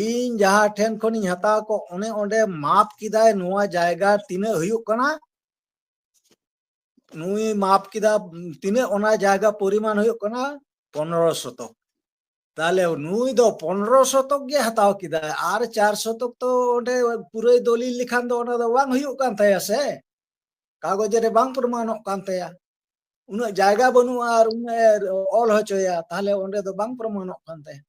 ᱤᱧ ᱡᱟᱦᱟᱸ ᱴᱷᱮᱱ ᱠᱷᱚᱱᱤᱧ ᱦᱟᱛᱟᱣ ᱠᱚ, ᱚᱱᱮ ᱚᱸᱰᱮ ᱢᱟᱯ ᱠᱮᱫᱟᱭ, ᱱᱚᱣᱟ ᱡᱟᱭᱜᱟ ᱛᱤᱱᱟᱹᱜ ᱦᱩᱭᱩᱜ ᱠᱟᱱᱟ, ᱱᱩᱭ ᱢᱟᱯ ᱠᱮᱫᱟ ᱛᱤᱱᱟᱹᱜ, ᱚᱱᱟ ᱡᱟᱭᱜᱟ ᱯᱚᱨᱤᱢᱟᱱ ᱦᱩᱭᱩᱜ ᱠᱟᱱᱟ ᱯᱚᱱᱨᱚ ᱥᱚᱛᱚᱠ᱾ ᱛᱟᱦᱞᱮ ᱱᱩᱭ ᱫᱚ ᱯᱚᱱᱨᱚ ᱥᱚᱛᱚᱠ ᱜᱮ ᱦᱟᱛᱟᱣ ᱠᱮᱫᱟᱭ, ᱟᱨ ᱪᱟᱨ ᱥᱚᱛᱚᱠ ᱛᱚ ᱚᱸᱰᱮ ᱯᱩᱨᱟᱹᱭ ᱫᱚᱞᱤᱞ ᱞᱮᱠᱷᱟᱱ ᱫᱚ ᱚᱱᱟ ᱫᱚ ᱵᱟᱝ ᱦᱩᱭᱩᱜ ᱠᱟᱱ ᱛᱟᱭᱟ ᱥᱮ, ᱠᱟᱜᱚᱡᱽ ᱨᱮ ᱵᱟᱝ ᱯᱨᱚᱢᱟᱱᱚᱜ ᱠᱟᱱ ᱛᱟᱭᱟ᱾ ᱩᱱᱟᱹᱜ ᱡᱟᱭᱜᱟ ᱵᱟᱹᱱᱩᱜᱼᱟ ᱟᱨ ᱩᱱᱟᱹᱜ ᱮ ᱚᱞ ᱦᱚᱪᱚᱭᱟ, ᱛᱟᱦᱞᱮ ᱚᱸᱰᱮ ᱫᱚ ᱵᱟᱝ ᱯᱨᱚᱢᱟᱱᱚᱜ ᱠᱟᱱ ᱛᱟᱭᱟ᱾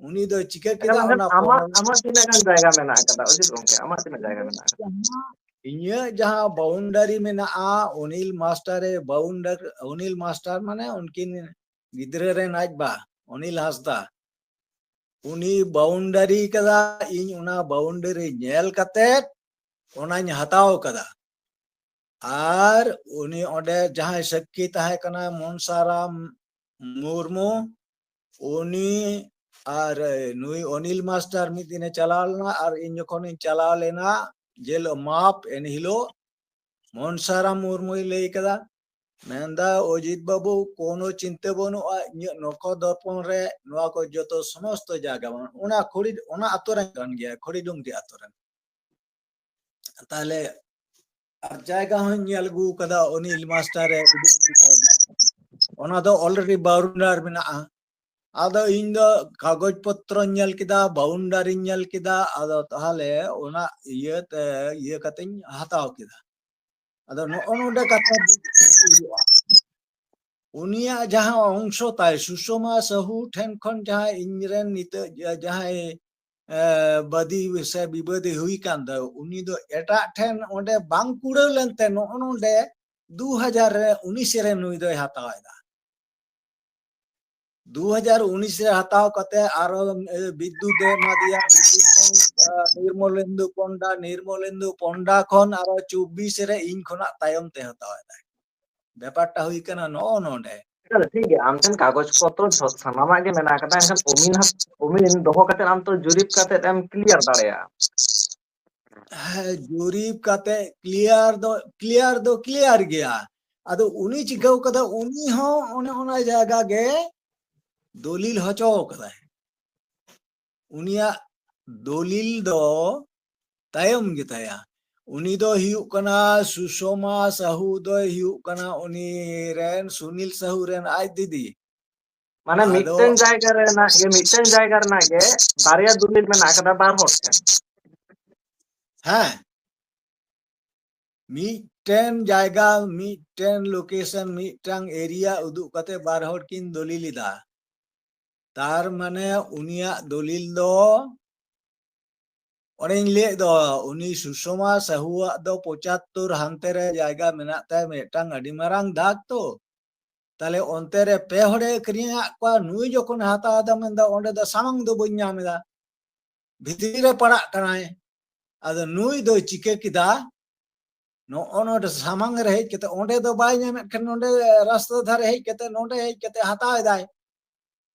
ᱩᱱᱤ ᱫᱚ ᱪᱤᱠᱟᱹ ᱠᱮᱫᱟ ᱮᱱᱠᱷᱟᱱ ᱚᱱᱟ ᱟᱢᱟᱜ, ᱯᱚᱱᱨᱚ ᱟᱢᱟᱜ ᱛᱤᱱᱟᱹᱜ ᱜᱟᱱ ᱡᱟᱭᱜᱟ ᱢᱮᱱᱟᱜ ᱟᱠᱟᱫᱟ, ᱚᱡᱤᱛ ᱜᱚᱝᱠᱮ? ᱟᱢᱟᱜ ᱛᱤᱱᱟᱹᱜ ᱡᱟᱭᱜᱟ ᱢᱮᱱᱟᱜ ᱟᱠᱟᱫᱟ? ᱤᱧᱟᱹᱜ ᱡᱟᱦᱟᱸ boundary ᱢᱮᱱᱟᱜᱼᱟ, ᱚᱱᱤᱞ ᱢᱟᱥᱴᱟᱨ ᱮ boundary, ᱚᱱᱤᱞ ᱢᱟᱥᱴᱟᱨ ᱢᱟᱱᱮ ᱩᱱᱠᱤᱱ ᱜᱤᱫᱽᱨᱟᱹ ᱨᱮᱱ ᱟᱡ ᱵᱟ, ᱚᱱᱤᱞ ᱦᱟᱸᱥᱫᱟ, ᱩᱱᱤ boundary ᱠᱟᱫᱟ, ᱤᱧ ᱚᱱᱟ boundary ᱧᱮᱞ ᱠᱟᱛᱮ ᱚᱱᱟᱧ ᱦᱟᱛᱟᱣ ᱠᱟᱫᱟ᱾ ᱟᱨ ᱩᱱᱤ ᱚᱸᱰᱮ ᱡᱟᱦᱟᱸᱭ ᱥᱟᱹᱠᱠᱷᱤ ᱛᱟᱦᱮᱸ ᱠᱟᱱᱟ, ᱢᱚᱱᱥᱟᱨᱟᱢ ᱢᱩᱨᱢᱩ, ᱩᱱᱤ ᱟᱨ ᱱᱩᱭ ᱚᱱᱤᱞ ᱢᱟᱥᱴᱟᱨ ᱢᱤᱫ ᱫᱤᱱᱮ ᱪᱟᱞᱟᱣ ᱞᱮᱱᱟ, ᱟᱨ ᱤᱧ ᱡᱚᱠᱷᱚᱱᱤᱧ ᱪᱟᱞᱟᱣ ᱞᱮᱱᱟ, ᱡᱮ ᱦᱤᱞᱳᱜ ᱢᱟᱯ, ᱮᱱ ᱦᱤᱞᱳᱜ ᱢᱚᱱᱥᱟᱨᱟᱢ ᱢᱩᱨᱢᱩᱭ ᱞᱟᱹᱭ ᱠᱟᱫᱟ, ᱢᱮᱱᱫᱟ, "ᱚᱡᱤᱛ ᱵᱟᱹᱵᱩ, ᱠᱳᱱᱳ ᱪᱤᱱᱛᱟᱹ ᱵᱟᱹᱱᱩᱜᱼᱟ, ᱤᱧᱟᱹᱜ ᱱᱚᱠᱷᱚ ᱫᱚᱨᱯᱚᱱ ᱨᱮ ᱱᱚᱣᱟ ᱠᱚ ᱡᱚᱛᱚ ᱥᱚᱢᱚᱥᱛᱚ ᱡᱟᱭᱜᱟ ᱢᱮᱱᱟᱜᱼᱟ, ᱚᱱᱟ ᱠᱷᱚᱲᱤ, ᱚᱱᱟ ᱟᱛᱳ ᱨᱮᱱ ᱠᱟᱱ ᱜᱮᱭᱟ, ᱠᱷᱚᱲᱤᱰᱩᱝᱨᱤ ᱟᱛᱳ ᱨᱮᱱ᱾" ᱛᱟᱦᱞᱮ ᱟᱨ ᱡᱟᱭᱜᱟ ᱦᱚᱸᱧ ᱧᱮᱞ ᱟᱹᱜᱩ ᱠᱟᱫᱟ, ᱚᱱᱤᱞ ᱢᱟᱥᱴᱟᱨ ᱮ ᱩᱫᱩᱜ ᱟᱹᱜᱩ ᱠᱟᱫᱟ᱾ ᱚᱱᱟ ᱫᱚ already boundary ᱢᱮᱱᱟᱜᱼᱟ᱾ ᱟᱫᱚ ᱤᱧ ᱫᱚ ᱠᱟᱜᱚᱡᱽ ᱯᱚᱛᱨᱚᱧ ᱧᱮᱞ ᱠᱮᱫᱟ, boundary ᱧ ᱧᱮᱞ ᱠᱮᱫᱟ, ᱟᱫᱚ ᱛᱟᱦᱞᱮ ᱚᱱᱟ ᱤᱭᱟᱹᱛᱮ, ᱤᱭᱟᱹ ᱠᱟᱛᱮᱧ ᱦᱟᱛᱟᱣ ᱠᱮᱫᱟ᱾ ᱟᱫᱚ ᱱᱚᱜᱼᱚ ᱱᱚᱰᱮ ᱠᱟᱛᱷᱟ ᱵᱩᱡᱽ ᱦᱩᱭᱩᱜᱼᱟ, ᱩᱱᱤᱭᱟᱜ ᱡᱟᱦᱟᱸ ᱚᱝᱥᱚ ᱛᱟᱭ, ᱥᱩᱥᱚᱢᱟ ᱥᱟᱦᱩ ᱴᱷᱮᱱ ᱠᱷᱚᱱ ᱡᱟᱦᱟᱸ ᱤᱧᱨᱮᱱ ᱱᱤᱛᱚᱜ ᱡᱟ-, ᱡᱟᱦᱟᱸᱭ, ᱮ, ᱵᱟᱫᱤ ᱥᱮ ᱵᱤᱵᱟᱹᱫᱤ ᱦᱩᱭ ᱠᱟᱱ ᱫᱚ, ᱩᱱᱤ ᱫᱚ ᱮᱴᱟᱜ ᱴᱷᱮᱱ ᱚᱸᱰᱮ ᱵᱟᱝ ᱠᱩᱲᱟᱹᱣ ᱞᱮᱱᱛᱮ ᱱᱚᱜᱼᱚ ᱱᱚᱰᱮ ᱫᱩ ᱦᱟᱡᱟᱨ ᱨᱮ ᱩᱱᱤᱥ ᱨᱮ ᱱᱩᱭ ᱫᱚᱭ ᱦᱟᱛᱟᱣ ᱮᱫᱟ᱾ ᱫᱩ ᱦᱟᱡᱟᱨ ᱩᱱᱤᱥ ᱨᱮ ᱦᱟᱛᱟᱣ ᱠᱟᱛᱮ ᱟᱨᱚ, ᱮ, ᱵᱤᱫᱽᱫᱩᱛ ᱮ ᱮᱢᱟ ᱫᱮᱭᱟ, ᱵᱤᱫᱽᱫᱩᱛ ᱠᱷᱚᱱ, ᱮ, ᱱᱤᱨᱢᱚᱞᱮᱱᱫᱩ ᱯᱚᱱᱰᱟ, ᱱᱤᱨᱢᱚᱞᱮᱱᱫᱩ ᱯᱚᱱᱰᱟ ᱠᱷᱚᱱ ᱟᱨᱚ ᱪᱚᱵᱵᱤᱥ ᱨᱮ ᱤᱧ ᱠᱷᱚᱱᱟᱜ ᱛᱟᱭᱚᱢ ᱛᱮ ᱦᱟᱛᱟᱣ ᱮᱫᱟᱭ᱾ ᱵᱮᱯᱟᱨᱴᱟ ᱦᱩᱭ ᱠᱟᱱᱟ ᱱᱚᱜᱼᱚ ᱱᱚᱰᱮ᱾ ᱴᱷᱤᱠ ᱜᱮᱭᱟ, ᱟᱢ ᱴᱷᱮᱱ ᱠᱟᱜᱚᱡᱽ ᱯᱚᱛᱨᱚ ᱡᱷᱚ-, ᱥᱟᱱᱟᱢᱟᱜ ᱜᱮ ᱢᱮᱱᱟᱜ ᱟᱠᱟᱫᱟ, ᱮᱱᱠᱷᱟᱱ ᱚᱢᱤᱱ ᱦᱟᱛ-, ᱚᱢᱤᱱ ᱫᱚᱦᱚ ᱠᱟᱛᱮ ᱟᱢ ᱛᱚ ᱡᱩᱨᱤᱯ ᱠᱟᱛᱮ ᱮᱢ clear ᱫᱟᱲᱮᱭᱟᱜᱼᱟ᱾ ᱦᱮᱸ, ᱡᱩᱨᱤᱯ ᱠᱟᱛᱮ clear ᱫᱚ, clear ᱫᱚ clear ᱜᱮᱭᱟ᱾ ᱟᱫᱚ ᱩᱱᱤ ᱪᱤᱠᱟᱹᱣ ᱠᱟᱫᱟ, ᱩᱱᱤ ᱦᱚᱸ ᱚᱱᱮ ᱚᱱᱟ ᱡᱟᱭᱜᱟ ᱜᱮ ᱫᱚᱞᱤᱞ ᱦᱚᱪᱚ ᱠᱟᱫᱟᱭ᱾ ᱩᱱᱤᱭᱟᱜ ᱫᱚᱞᱤᱞ ᱫᱚ ᱛᱟᱭᱚᱢ ᱜᱮᱛᱟᱭᱟ᱾ ᱩᱱᱤ ᱫᱚ ᱦᱩᱭᱩᱜ ᱠᱟᱱᱟ, ᱥᱩᱥᱚᱢᱟ ᱥᱟᱦᱩ ᱫᱚᱭ ᱦᱩᱭᱩᱜ ᱠᱟᱱᱟ ᱩᱱᱤ ᱨᱮᱱ, ᱥᱩᱱᱤᱞ ᱥᱟᱦᱩ ᱨᱮᱱ ᱟᱡ ᱫᱤᱫᱤ᱾ ᱢᱟᱱᱮ ᱟᱫᱚ ᱢᱤᱫᱴᱮᱱ ᱡᱟᱭᱜᱟ ᱨᱮᱱᱟᱜ ᱜᱮ, ᱢᱤᱫᱴᱮᱱ ᱡᱟᱭᱜᱟ ᱨᱮᱱᱟᱜ ᱜᱮ ᱵᱟᱨᱭᱟ ᱫᱚᱞᱤᱞ ᱢᱮᱱᱟᱜ ᱟᱠᱟᱫᱟ ᱵᱟᱨ ᱦᱚᱲ ᱴᱷᱮᱱ᱾ ᱦᱮᱸ, ᱢᱤᱫᱴᱮᱱ ᱡᱟᱭᱜᱟ, ᱢᱤᱫᱴᱮᱱ location, ᱢᱤᱫᱴᱟᱝ area ᱩᱫᱩᱜ ᱠᱟᱛᱮ ᱵᱟᱨ ᱦᱚᱲ ᱠᱤᱱ ᱫᱚᱞᱤᱞ ᱮᱫᱟ᱾ ᱛᱟᱨ ᱢᱟᱱᱮ ᱩᱱᱤᱭᱟᱜ ᱫᱚᱞᱤᱞ ᱫᱚ ᱚᱱᱮᱧ ᱞᱟᱹᱭᱮᱫ ᱫᱚ, ᱩᱱᱤ ᱥᱩᱥᱚᱢᱟ ᱥᱟᱦᱩᱣᱟᱜ ᱫᱚ ᱯᱚᱸᱪᱟᱛᱛᱳᱨ ᱦᱟᱱᱛᱮ ᱨᱮ ᱡᱟᱭᱜᱟ ᱢᱮᱱᱟᱜ ᱛᱟᱭᱟ, ᱢᱤᱫᱴᱟᱝ ᱟᱹᱰᱤ ᱢᱟᱨᱟᱝ ᱫᱟᱜᱽ ᱛᱚ᱾ ᱛᱟᱦᱞᱮ ᱚᱱᱛᱮ ᱨᱮ ᱯᱮ ᱦᱚᱲᱮ ᱟᱹᱠᱷᱨᱤᱧ ᱟᱫ ᱠᱚᱣᱟ, ᱱᱩᱭ ᱡᱚᱠᱷᱚᱱ ᱦᱟᱛᱟᱣ ᱮᱫᱟ ᱢᱮᱱᱫᱟ, "ᱚᱸᱰᱮ ᱫᱚ ᱥᱟᱢᱟᱝ ᱫᱚ ᱵᱟᱹᱧ ᱧᱟᱢ ᱮᱫᱟ, ᱵᱷᱤᱛᱨᱤ ᱨᱮ ᱯᱟᱲᱟᱜ ᱠᱟᱱᱟᱭ᱾" ᱟᱫᱚ ᱱᱩᱭ ᱫᱚᱭ ᱪᱤᱠᱟᱹ ᱠᱮᱫᱟ, ᱱᱚᱜᱼᱚ ᱱᱚᱰᱮ ᱥᱟᱢᱟᱝ ᱨᱮ ᱦᱮᱡ ᱠᱟᱛᱮ, ᱚᱸᱰᱮ ᱫᱚ ᱵᱟᱭ ᱧᱟᱢᱮᱫ ᱠᱷᱟᱱ ᱱᱚᱰᱮ ᱨᱟᱥᱛᱟ ᱫᱷᱟᱨᱮ ᱦᱮᱡ ᱠᱟᱛᱮ, ᱱᱚᱰᱮ ᱦᱮᱡ ᱠᱟᱛᱮ ᱦᱟᱛᱟᱣ ᱮᱫᱟᱭ᱾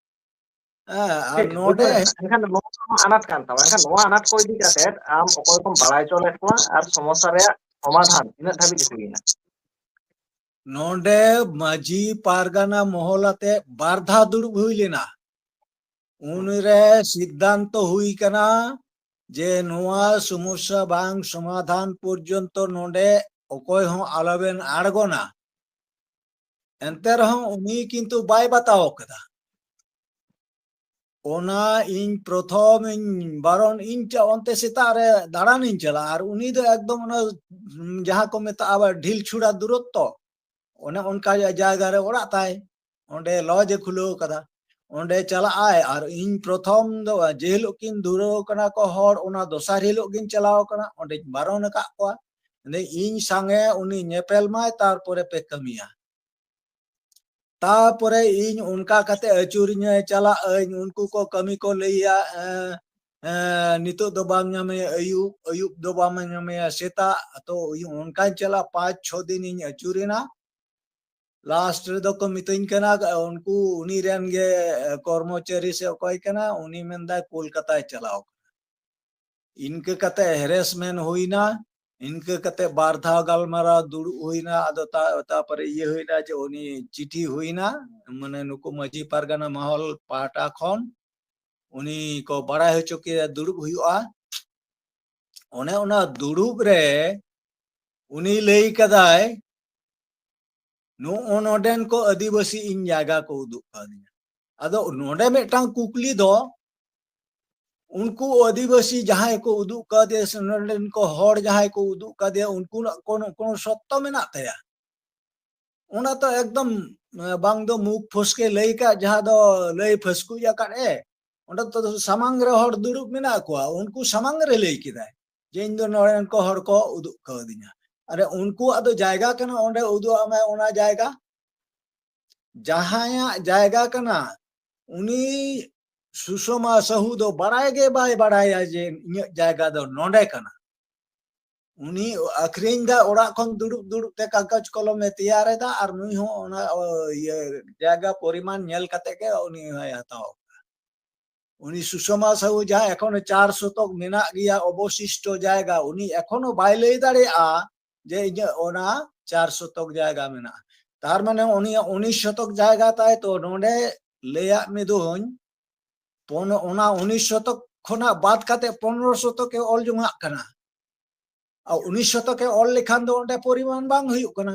ᱦᱮᱸ, ᱟᱨ ᱴᱷᱤᱠ, ᱱᱚᱰᱮ ᱵᱩᱡᱷᱟᱹᱣ ᱮᱱᱟ᱾ ᱮᱱᱠᱷᱟᱱ ᱱᱚᱣᱟ ᱢᱟ ᱟᱱᱟᱴ ᱠᱟᱱ ᱛᱟᱢᱟ, ᱮᱱᱠᱷᱟᱱ ᱱᱚᱣᱟ ᱟᱱᱟᱴ ᱠᱚ ᱤᱫᱤ ᱠᱟᱛᱮ ᱟᱢ ᱚᱠᱚᱭ ᱠᱚᱢ ᱵᱟᱲᱟᱭ ᱦᱚᱪᱚ ᱞᱮᱫ ᱠᱚᱣᱟ ᱟᱨ ᱥᱚᱢᱚᱥᱥᱟ ᱨᱮᱭᱟᱜ ᱥᱚᱢᱟᱫᱷᱟᱱ ᱛᱤᱱᱟᱹᱜ ᱫᱷᱟᱹᱵᱤᱡ ᱦᱩᱭᱮᱱᱟ? ᱱᱚᱰᱮ ᱢᱟᱹᱡᱷᱤ ᱯᱟᱨᱜᱟᱱᱟ ᱢᱚᱦᱚᱞ ᱟᱛᱮ ᱵᱟᱨ ᱫᱷᱟᱣ ᱫᱩᱲᱩᱵ ᱦᱩᱭ ᱞᱮᱱᱟ᱾ ᱩᱱᱨᱮ ᱥᱤᱫᱽᱫᱷᱟᱱᱛᱚ ᱦᱩᱭ ᱠᱟᱱᱟ ᱡᱮ ᱱᱚᱣᱟ ᱥᱚᱢᱚᱥᱥᱟ ᱵᱟᱝ ᱥᱚᱢᱟᱫᱷᱟᱱ ᱯᱚᱨᱡᱚᱱᱛᱚ ᱱᱚᱰᱮ ᱚᱠᱚᱭ ᱦᱚᱸ ᱟᱞᱚᱵᱮᱱ ᱟᱬᱜᱚᱱᱟ᱾ ᱮᱱᱛᱮ ᱨᱮᱦᱚᱸ ᱩᱱᱤ ᱠᱤᱱᱛᱩ ᱵᱟᱭ ᱵᱟᱛᱟᱣ ᱠᱟᱫᱟ᱾ ᱚᱱᱟ ᱤᱧ ᱯᱨᱚᱛᱷᱚᱢ ᱤᱧ ᱵᱟᱨᱚᱱ ᱤᱧ ᱪᱟ-, ᱚᱱᱛᱮ ᱥᱮᱛᱟᱜ ᱨᱮ ᱫᱟᱬᱟᱱᱤᱧ ᱪᱟᱞᱟᱜᱼᱟ, ᱟᱨ ᱩᱱᱤ ᱫᱚ ᱮᱠᱫᱚᱢ ᱚᱱᱟ, ᱩᱢ, ᱡᱟᱦᱟᱸ ᱠᱚ ᱢᱮᱛᱟᱜᱼᱟ ᱟᱵᱟᱨ ᱰᱷᱤᱞ ᱪᱷᱩᱲᱟ ᱫᱩᱨᱚᱛᱛᱚ, ᱚᱱᱮ ᱚᱱᱠᱟ ᱡᱟᱭᱜᱟ ᱨᱮ ᱚᱲᱟᱜ ᱛᱟᱭ᱾ ᱚᱸᱰᱮ ᱞᱚᱡᱽ ᱮ ᱠᱷᱩᱞᱟᱹᱣ ᱠᱟᱫᱟ, ᱚᱸᱰᱮ ᱪᱟᱞᱟᱜ ᱟᱭ᱾ ᱟᱨ ᱤᱧ ᱯᱨᱚᱛᱷᱚᱢ ᱫᱚ ᱡᱮ ᱦᱤᱞᱳᱜ ᱠᱤᱱ ᱫᱷᱩᱨᱟᱹᱣ ᱠᱟᱱᱟ ᱠᱚ ᱦᱚᱲ, ᱚᱱᱟ ᱫᱚᱥᱟᱨ ᱦᱤᱞᱳᱜ ᱜᱤᱧ ᱪᱟᱞᱟᱣ ᱠᱟᱱᱟ, ᱚᱸᱰᱮᱧ ᱵᱟᱨᱚᱱ ᱟᱠᱟᱫ ᱠᱚᱣᱟ᱾ ᱢᱮᱱᱫᱟᱹᱧ, ᱤᱧ ᱥᱟᱝᱜᱮ ᱩᱱᱤ ᱧᱮᱯᱮᱞ ᱢᱟᱭ, ᱛᱟᱨᱯᱚᱨᱮ ᱯᱮ ᱠᱟᱹᱢᱤᱭᱟ᱾ ᱛᱟᱯᱚᱨᱮ ᱤᱧ ᱚᱱᱠᱟ ᱠᱟᱛᱮ ᱟᱹᱪᱩᱨᱤᱧ ᱪᱟᱞᱟᱜ ᱟᱹᱧ, ᱩᱱᱠᱩ ᱠᱚ ᱠᱟᱹᱢᱤ ᱠᱚ ᱞᱟᱹᱭᱟ, ᱮᱸ, ᱮᱸ, ᱱᱤᱛᱚᱜ ᱫᱚ ᱵᱟᱢ ᱧᱟᱢᱮᱭᱟ ᱟᱹᱭᱩᱵ, ᱟᱹᱭᱩᱵ ᱫᱚ ᱵᱟᱢ ᱧᱟᱢᱮᱭᱟ ᱥᱮᱛᱟᱜ᱾ ᱛᱚ ᱚᱱᱠᱟᱧ ᱪᱟᱞᱟᱜ, ᱯᱟᱸᱪ ᱪᱷᱚ ᱫᱤᱱᱤᱧ ᱟᱹᱪᱩᱨᱮᱱᱟ᱾ ᱞᱟᱥᱴ ᱨᱮᱫᱚ ᱠᱚ ᱢᱤᱛᱟᱹᱧ ᱠᱟᱱᱟ, ᱩᱱᱠᱩ, ᱩᱱᱤ ᱨᱮᱱ ᱜᱮ ᱠᱚᱨᱢᱚᱪᱟᱨᱤ ᱥᱮ ᱚᱠᱚᱭ ᱠᱟᱱᱟ, ᱩᱱᱤ ᱢᱮᱱᱫᱟᱭ ᱠᱳᱞᱠᱟᱛᱟᱭ ᱪᱟᱞᱟᱣ ᱠᱟᱱᱟ᱾ ᱤᱱᱠᱟᱹ ᱠᱟᱛᱮ ᱦᱮᱨᱮᱥᱢᱮᱱ ᱦᱩᱭᱱᱟ, ᱤᱱᱠᱟᱹ ᱠᱟᱛᱮ ᱵᱟᱨ ᱫᱷᱟᱣ ᱜᱟᱞᱢᱟᱨᱟᱣ ᱫᱩᱲᱩᱵ ᱦᱩᱭᱱᱟ᱾ ᱟᱫᱚ ᱛᱟ-, ᱛᱟᱯᱚᱨᱮ ᱤᱭᱟᱹ ᱦᱩᱭᱱᱟ ᱡᱮ ᱩᱱᱤ ᱪᱤᱴᱷᱤ ᱦᱩᱭᱱᱟ, ᱢᱟᱱᱮ ᱱᱩᱠᱩ ᱢᱟᱹᱡᱷᱤ ᱯᱟᱨᱜᱟᱱᱟ ᱢᱚᱦᱚᱞ ᱯᱟᱦᱴᱟ ᱠᱷᱚᱱ ᱩᱱᱤ ᱠᱚ ᱵᱟᱲᱟᱭ ᱦᱚᱪᱚ ᱠᱮᱫᱟ ᱫᱩᱲᱩᱵ ᱦᱩᱭᱩᱜᱼᱟ᱾ ᱚᱱᱮ ᱚᱱᱟ ᱫᱩᱲᱩᱵ ᱨᱮ ᱩᱱᱤ ᱞᱟᱹᱭ ᱠᱟᱫᱟᱭ, ᱱᱚᱜᱼᱚ ᱱᱚᱰᱮᱱ ᱠᱚ ᱟᱹᱫᱤᱵᱟᱹᱥᱤ ᱤᱧ ᱡᱟᱭᱜᱟ ᱠᱚ ᱩᱫᱩᱜ ᱠᱟᱣᱫᱤᱧᱟ᱾ ᱟᱫᱚ ᱱᱚᱰᱮ ᱢᱤᱫᱴᱟᱝ ᱠᱩᱠᱞᱤ ᱫᱚ, ᱩᱱᱠᱩ ᱟᱹᱫᱤᱵᱟᱹᱥᱤ ᱡᱟᱦᱟᱸᱭ ᱠᱚ ᱩᱫᱩᱜ ᱠᱟᱫᱮᱭᱟ ᱥᱮ ᱱᱚᱰᱮᱱ ᱠᱚ ᱦᱚᱲ ᱡᱟᱦᱟᱸᱭ ᱠᱚ ᱩᱫᱩᱜ ᱠᱟᱫᱮᱭᱟ, ᱩᱱᱠᱩᱣᱟᱜ ᱠᱳᱱᱳ, ᱠᱳᱱᱳ ᱥᱚᱛᱛᱚ ᱢᱮᱱᱟᱜ ᱛᱟᱭᱟ? ᱚᱱᱟ ᱛᱚ ᱮᱠᱫᱚᱢ, ᱮ, ᱵᱟᱝ ᱫᱚ ᱢᱩᱠ ᱯᱷᱚᱥᱠᱮ ᱞᱟᱹᱭ ᱠᱟᱜ, ᱡᱟᱦᱟᱸ ᱫᱚ ᱞᱟᱹᱭ ᱯᱷᱟᱹᱥᱠᱩᱡ ᱟᱠᱟᱫ ᱮ, ᱚᱸᱰᱮ ᱛᱚ ᱥᱟᱢᱟᱝ ᱨᱮ ᱦᱚᱲ ᱫᱩᱲᱩᱵ ᱢᱮᱱᱟᱜ ᱠᱚᱣᱟ, ᱩᱱᱠᱩ ᱥᱟᱢᱟᱝ ᱨᱮ ᱞᱟᱹᱭ ᱠᱮᱫᱟᱭ ᱡᱮ ᱤᱧ ᱫᱚ ᱱᱚᱰᱮᱱ ᱠᱚ ᱦᱚᱲ ᱠᱚ ᱩᱫᱩᱜ ᱠᱟᱣᱫᱤᱧᱟ᱾ ᱟᱨᱮ, ᱩᱱᱠᱩᱣᱟᱜ ᱫᱚ ᱡᱟᱭᱜᱟ ᱠᱟᱱᱟ, ᱚᱸᱰᱮ ᱩᱫᱩᱜ ᱟᱢᱟᱭ ᱚᱱᱟ ᱡᱟᱭᱜᱟ᱾ ᱡᱟᱦᱟᱸᱭᱟᱜ ᱡᱟᱭᱜᱟ ᱠᱟᱱᱟ, ᱩᱱᱤ ᱥᱩᱥᱚᱢᱟ ᱥᱟᱦᱩ ᱫᱚ ᱵᱟᱲᱟᱭ ᱜᱮ ᱵᱟᱭ ᱵᱟᱲᱟᱭᱟ ᱡᱮ ᱤᱧᱟᱹᱜ ᱡᱟᱭᱜᱟ ᱫᱚ ᱱᱚᱰᱮ ᱠᱟᱱᱟ᱾ ᱩᱱᱤ ᱟᱹᱠᱷᱨᱤᱧ ᱫᱟ, ᱚᱲᱟᱜ ᱠᱷᱚᱱ ᱫᱩᱲᱩᱵ ᱫᱩᱲᱩᱵ ᱛᱮ ᱠᱟᱜᱚᱡᱽ ᱠᱚᱞᱚᱢᱮ ᱛᱮᱭᱟᱨ ᱮᱫᱟ, ᱟᱨ ᱱᱩᱭ ᱦᱚᱸ ᱚᱱᱟ, ᱚ, ᱤᱭᱟᱹ, ᱡᱟᱭᱜᱟ ᱯᱚᱨᱤᱢᱟᱱ ᱧᱮᱞ ᱠᱟᱛᱮ ᱜᱮ ᱩᱱᱤ ᱦᱚᱸᱭ ᱦᱟᱛᱟᱣ ᱠᱟᱫᱟ᱾ ᱩᱱᱤ ᱥᱩᱥᱚᱢᱟ ᱥᱟᱦᱩ ᱡᱟᱦᱟᱸ ᱮᱠᱷᱚᱱᱳ ᱪᱟᱨ ᱥᱚᱛᱚᱠ ᱢᱮᱱᱟᱜ ᱜᱮᱭᱟ ᱚᱵᱚᱥᱤᱥᱴᱚ ᱡᱟᱭᱜᱟ, ᱩᱱᱤ ᱮᱠᱷᱚᱱᱳ ᱵᱟᱭ ᱞᱟᱹᱭ ᱫᱟᱲᱮᱭᱟᱜᱼᱟ ᱡᱮ ᱤᱧᱟᱹᱜ ᱚᱱᱟ ᱪᱟᱨ ᱥᱚᱛᱚᱠ ᱡᱟᱭᱜᱟ ᱢᱮᱱᱟᱜᱼᱟ᱾ ᱛᱟᱨ ᱢᱟᱱᱮ ᱩᱱᱤᱭᱟᱜ ᱩᱱᱤᱥ ᱥᱚᱛᱚᱠ ᱡᱟᱭᱜᱟ ᱛᱟᱭ, ᱛᱚ ᱱᱚᱰᱮ ᱞᱟᱹᱭᱟᱜ ᱢᱮᱫᱩᱧ, ᱯᱚᱱ-, ᱚᱱᱟ ᱩᱱᱤᱥ ᱥᱚᱛᱚᱠ ᱠᱷᱚᱱᱟᱜ ᱵᱟᱫ ᱠᱟᱛᱮ ᱯᱚᱱᱨᱚ ᱥᱚᱛᱚᱠ ᱮ ᱚᱞ ᱡᱚᱝᱟᱜ ᱠᱟᱱᱟ᱾ ᱟᱨ ᱩᱱᱤᱥ ᱥᱚᱛᱚᱠ ᱮ ᱚᱞ ᱞᱮᱠᱷᱟᱱ ᱫᱚ ᱚᱸᱰᱮ ᱯᱚᱨᱤᱢᱟᱱ ᱵᱟᱝ ᱦᱩᱭᱩᱜ ᱠᱟᱱᱟ᱾